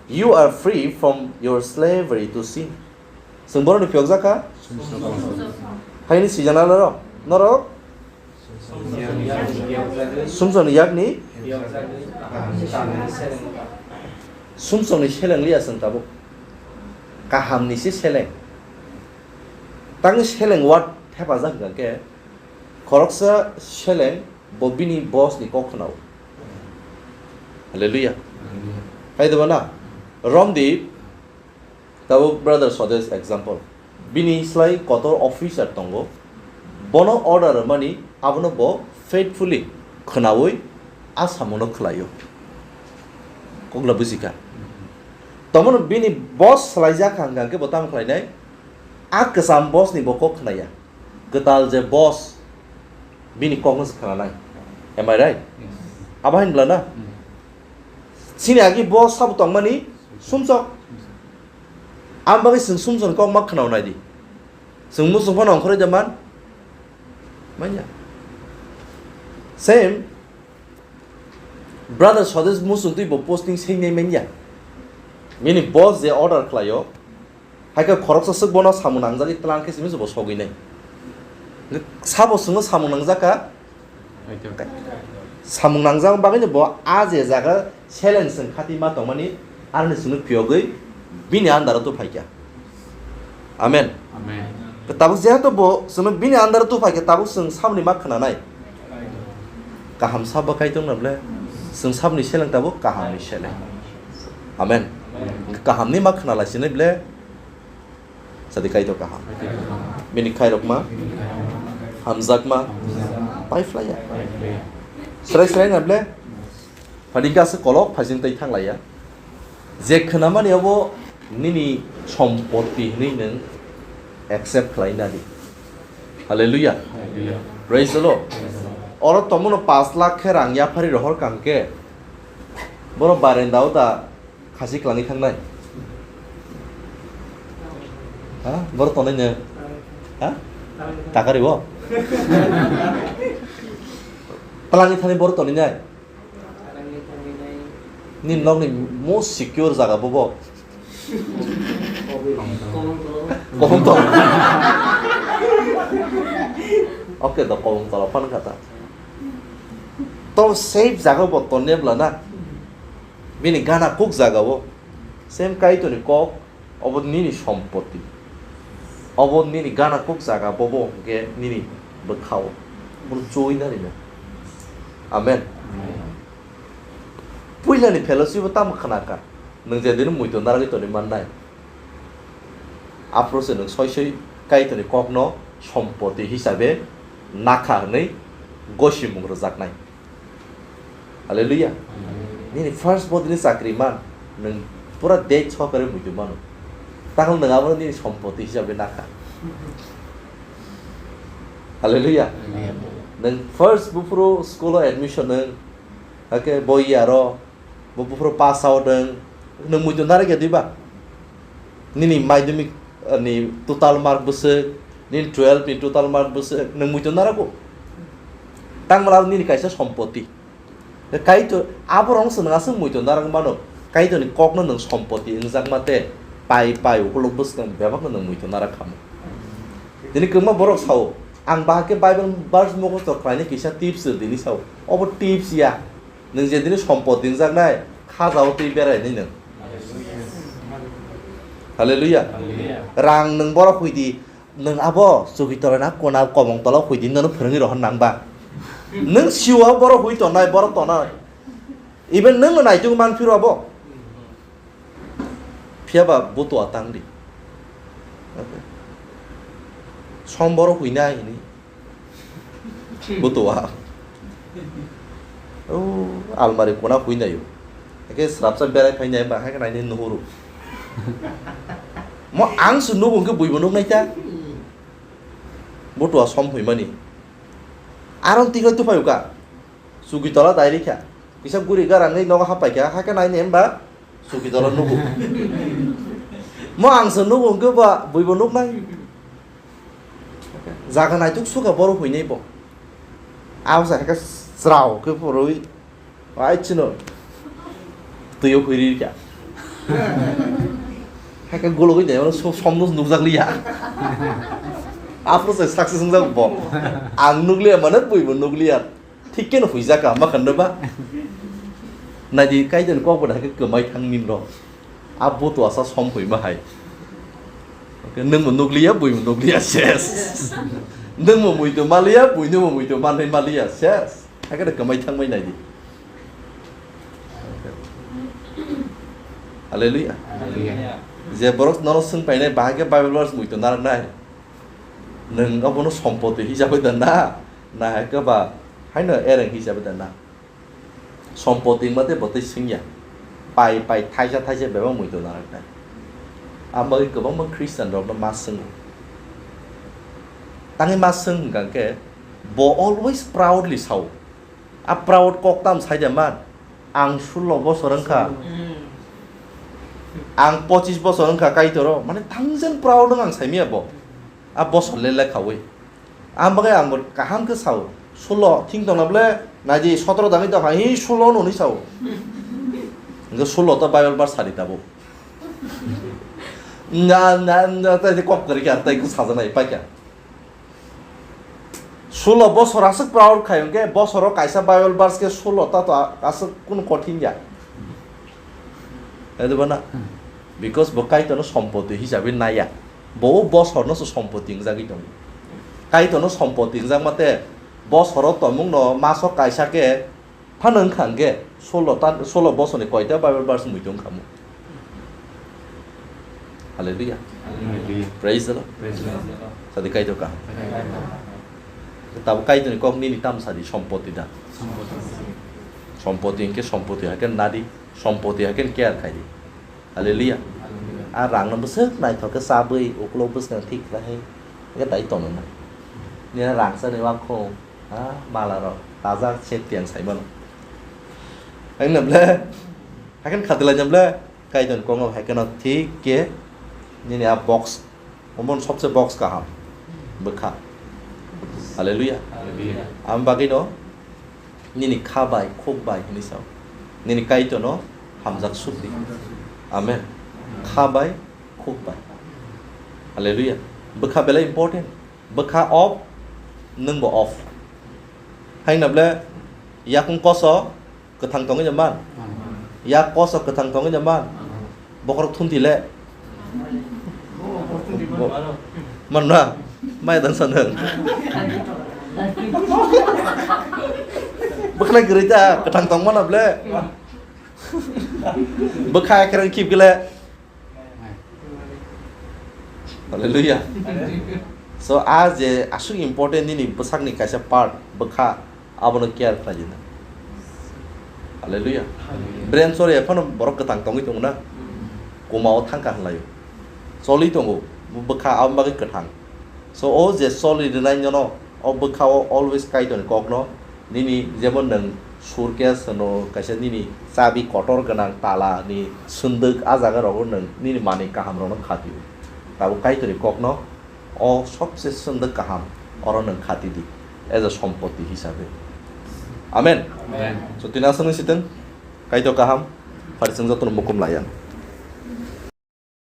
you are free from your slavery to sin. Chwng borokni phiyokjak kha? Haini swijak na norok? Norok? Sumsokni yakni? Sumsokni seleng liya chwng tabuk. Kahamni se seleng. Tang seleng word thepajak hwnkha khe, khoroksa seleng bo bini boss ni kok khwnao. Hallelujah. Hai deba na? Romdi, tabuk brother Swadesh example. Bini slai kotor officer tongo. Bono order rwmani abono bo faithfully khwnaui a samungo khlaio. Kokla bujikha. Tomono bini boss swlaijak kha hwnkha khe bo tamo khlainai? A kwcham boss ni bo kok khnaya. Kwtal je boss bini kokno se khnanai. Am I right? Yes. Abo hai wngla na? Mm. Chini agi boss sabo tongmani sumsok. Ang bagwi chwng sumsokni kok ma khwnao nai di. Chwng muchung phano ongkhorwi da man? Manya. Same. Brother Swadesh muchung twi bo posting seinai manya. Bini boss je order khlaio. Hai khe khoroksa swk bono samung nangjagwi tlang khe simi se bo sogwi nai. Sabo chwngno samung nangjak kha? Samung nangjak bagwino bo a je jaga seleng chwng khati ma tongmani aroni chwngno phiyogwi bini andaro tu phaikha. Amen. Amen. Tabuk jehetu bo chwngno bini andaro tu phaikha, tabuk chwng saboni ma khwnanai? Kaham sabo Kaitor na ble? Chwng saboni seleng tabuk kahamni seleng. Amen. Amen. Kahamni ma khwnalai sini ble? Sadi Kaitor kaham. Bini khairokma, hamjakma, paiphlaiya. Srai srai na ble? Phadi gasa kolok phaising tei thanglaiya. Je khwnamani abo nini sompotti hwnwi nwng accept khlai nadi. Hallelujah. Hallelujah. Praise the Lord. Oro tomono pash lakh khe rang yaphari rohor kang khe, borok barenda o da khasi kwlangwi thangnai. Ha? Borok tonwi nw? Ha? Takari bo? Twlangwi thani borok tonwi nai? Nini nokni most secure jaga bobo. Kobong tong. Oke do, kobong tong phan kata. To safe jaga bo tonne bla na. Bini gana kuk jaga bo. Same Kaitorni kok. Obo nini sompoti. Obo nini gana kuk jaga, bobo hwnkhe nini bwkhao. Bono chuwi nani na. Amen. Amen. Puilani fellowship o tamo khna kha? Nwng je dini muito naragwi tongwi mannai. Aphuru se nwng soi soi Kaitorni kokno sompoti hisabe nakha hwnwi gosimung rwjaknai. Hallelujah. Nini first bodini chakri man, nwng pura dej sokare muitu mano. Takhwlai nwng abono nini sompoti hisabe nakha. Hallelujah. Amen. Nwng first buphuru school o admission nwng, hake boi aro, bo buphuru pass out nwng, nwng muitu narakya diba? Nini madhyamik, eh, ni total mark bwswk, nini twelve ni total mark bwswk, nwng muitu narago. Tangmala nini kaisa sompoti. Kaitor, aborok se nwng aswk muitu narwk mano. Kaitorni kokno nwng sompoti wngjakma tei pai pai ukulok bwskang bebakno nwng muitu narwk khamu. Tini kwbangma borok sao, "Ang bahai khe Bible verse mukhusto khlainai kisa tips rw," tini sao. Obo tips ya. Nwng je tini sompoti wngjaknai, khajao twi berainai nwng. Hallelujah. Hallelujah. Rang nwng borok huidi, nwng abo chuki tola na kona komong tola huidi nono phwrwngwi rohor nang ba. Nwng siwa borok hui tonai, borok tonai. Even nwng no naitung man phiro abo. Phiya ba butua tang di. Som borok hui nai hini. Butua. O almari kona hui naio. Eke srapsa berai phai nai ba, hai khe naini nuhuru. Mo ang se nugo hwnkhe buibo nuk nai ta. Butua som hui mani. Aron tikhlai tuphai uka. Chuki tola dai rikha. Kisa guri garangwi nogo hapai kha. Hai khe naini hemba. Chuki tola nugo. Mo ang se nugo hwnkhe ba buibo nuk nai. Jaga naituk suka borok huinai bo. Abo sa hai khe srao khe phurui. Ai chino. Tuyo huiri kya. Hai khe gologoi dai mano som, som nukjak liya. Afro se success wngjak bo. Ang nukliya mane buibo nukliya. Thik khe no huijak ka, ma khan ba? Naidi, Kaitor ni kok bo hai khe kwmai thang nin rw. A butua sa som hui ma hai. Nwng bo nukliya, bui bo nukliya, ses. Nwng bo muitu maliya, bui nwng bo muitu manwi maliya, ses. Hai khe kwmai thang mai naidi. Hallelujah. Hallelujah. Je borok nono swng painai, bahai khe Bible verse muitu narak nai. Nwng abono sompoti hisabe da na, na hai khe ba haino ereng hisabe da na. Sompoti wngma tei bo tei swngya. Pai pai thaisa thaisa bebak muitu naraknai. Ang bagwi kwbangma Christian rokno ma swngo. Tangwi ma swng hwnkha khe bo always proudly sao. A proud kok tam sai de man. Ang sullo bosor wngkha. Ang pochis bosor wngkha Kaitoro. Mane tangsen proud wng ang saimaya bo. A bosor le lekhawi. Ang bagwi ang bo kaham khe sao. Sullo thing tongna ble naidi sotoro dami tongkha, hi sullo no hwnwi sao. Hwnkhe sullo to Bible verse sadi tabuk. Na, na, na, tai kok kwrwi kha, tai khe sajaknai paikha. Sullo bosor aswk proud khai hwnkhe bosoro kaisa Bible verse khe sullo ta to aswk kunu kothin ya. Ede bana? Because bo Kaitorno sompoti hisabe naiya. Bo o bosorno se sompoti wngjagwi tongo. Kaitorno sompoti wngjak mate bosoro tongmungno maso kaisa khe phano wngkha hwnkhe sullo ta, sullo bosorni koita Bible verse muitu wngkha mo. Hallelujah. Hallelujah. Praise the Lord. Praise the Lord. Sadi Kaitor kaham. Praise the Lord. Tabo Kaitorni kok nini tam sadi sompoti da. Sompoti. Sompoti hwnkhe sompoti hai khe nadi, sompoti hai khe care khai di. Hallelujah. Hallelujah. A rangno bwswk naithok khe chabwi ukulok bwskang thik khlai hai khe dai tongna. Nini rang chani wakhung, ha, mala rok tajak se tiang sai mano. Ang na ble, haikhe khatilai na ble, Kaitor ni kokno haikhe no thik khe nini a box, omo sobse box kaham bwkha. Hallelujah. Hallelujah. Ang bagwi no nini kha bai, khuk bai hinwi sao. Nini Kaitorno hamjak suk di. Amen. Kha bai, khuk bai. Hallelujah. Bwkha belai important. Bwkha off, nwng bo off. Haino ble yakung koso kwthang tongwi man. Yak koso kwthang tongwi man. Bokhorok thumti le. Bo-, man na? Mai dan sanang. Bwkhlai kwrwi ta, kwthang tong mano ble. Bwkha ekreng khip gele. Hallelujah. So, a je aswk important nini bwsakni kaisa part, bwkha. Abono care khlai di na. Hallelujah. Brain chori ephano borok kwthang tongwi tongo na. Koma o thangkha hwnlaio. Choli tongo. Bwkha abo bagwi kwthang. So o je choli rwnai nono, o bwkha o always Kaitorni kokno nini jemon nwng suitcase hwno kaisa nini chabi kotor gwnang tala ni swndwk a jaga rogo nwng nini manwi kaham rokno khatio. Tabuk Kaitorni kokno o sobse swndwk kaham oro nwng khati di as a sompoti hisabe. Amen. Amen. So tini aswk nung sitwng Kaitor kaham phari chwng jotono mukum laiya.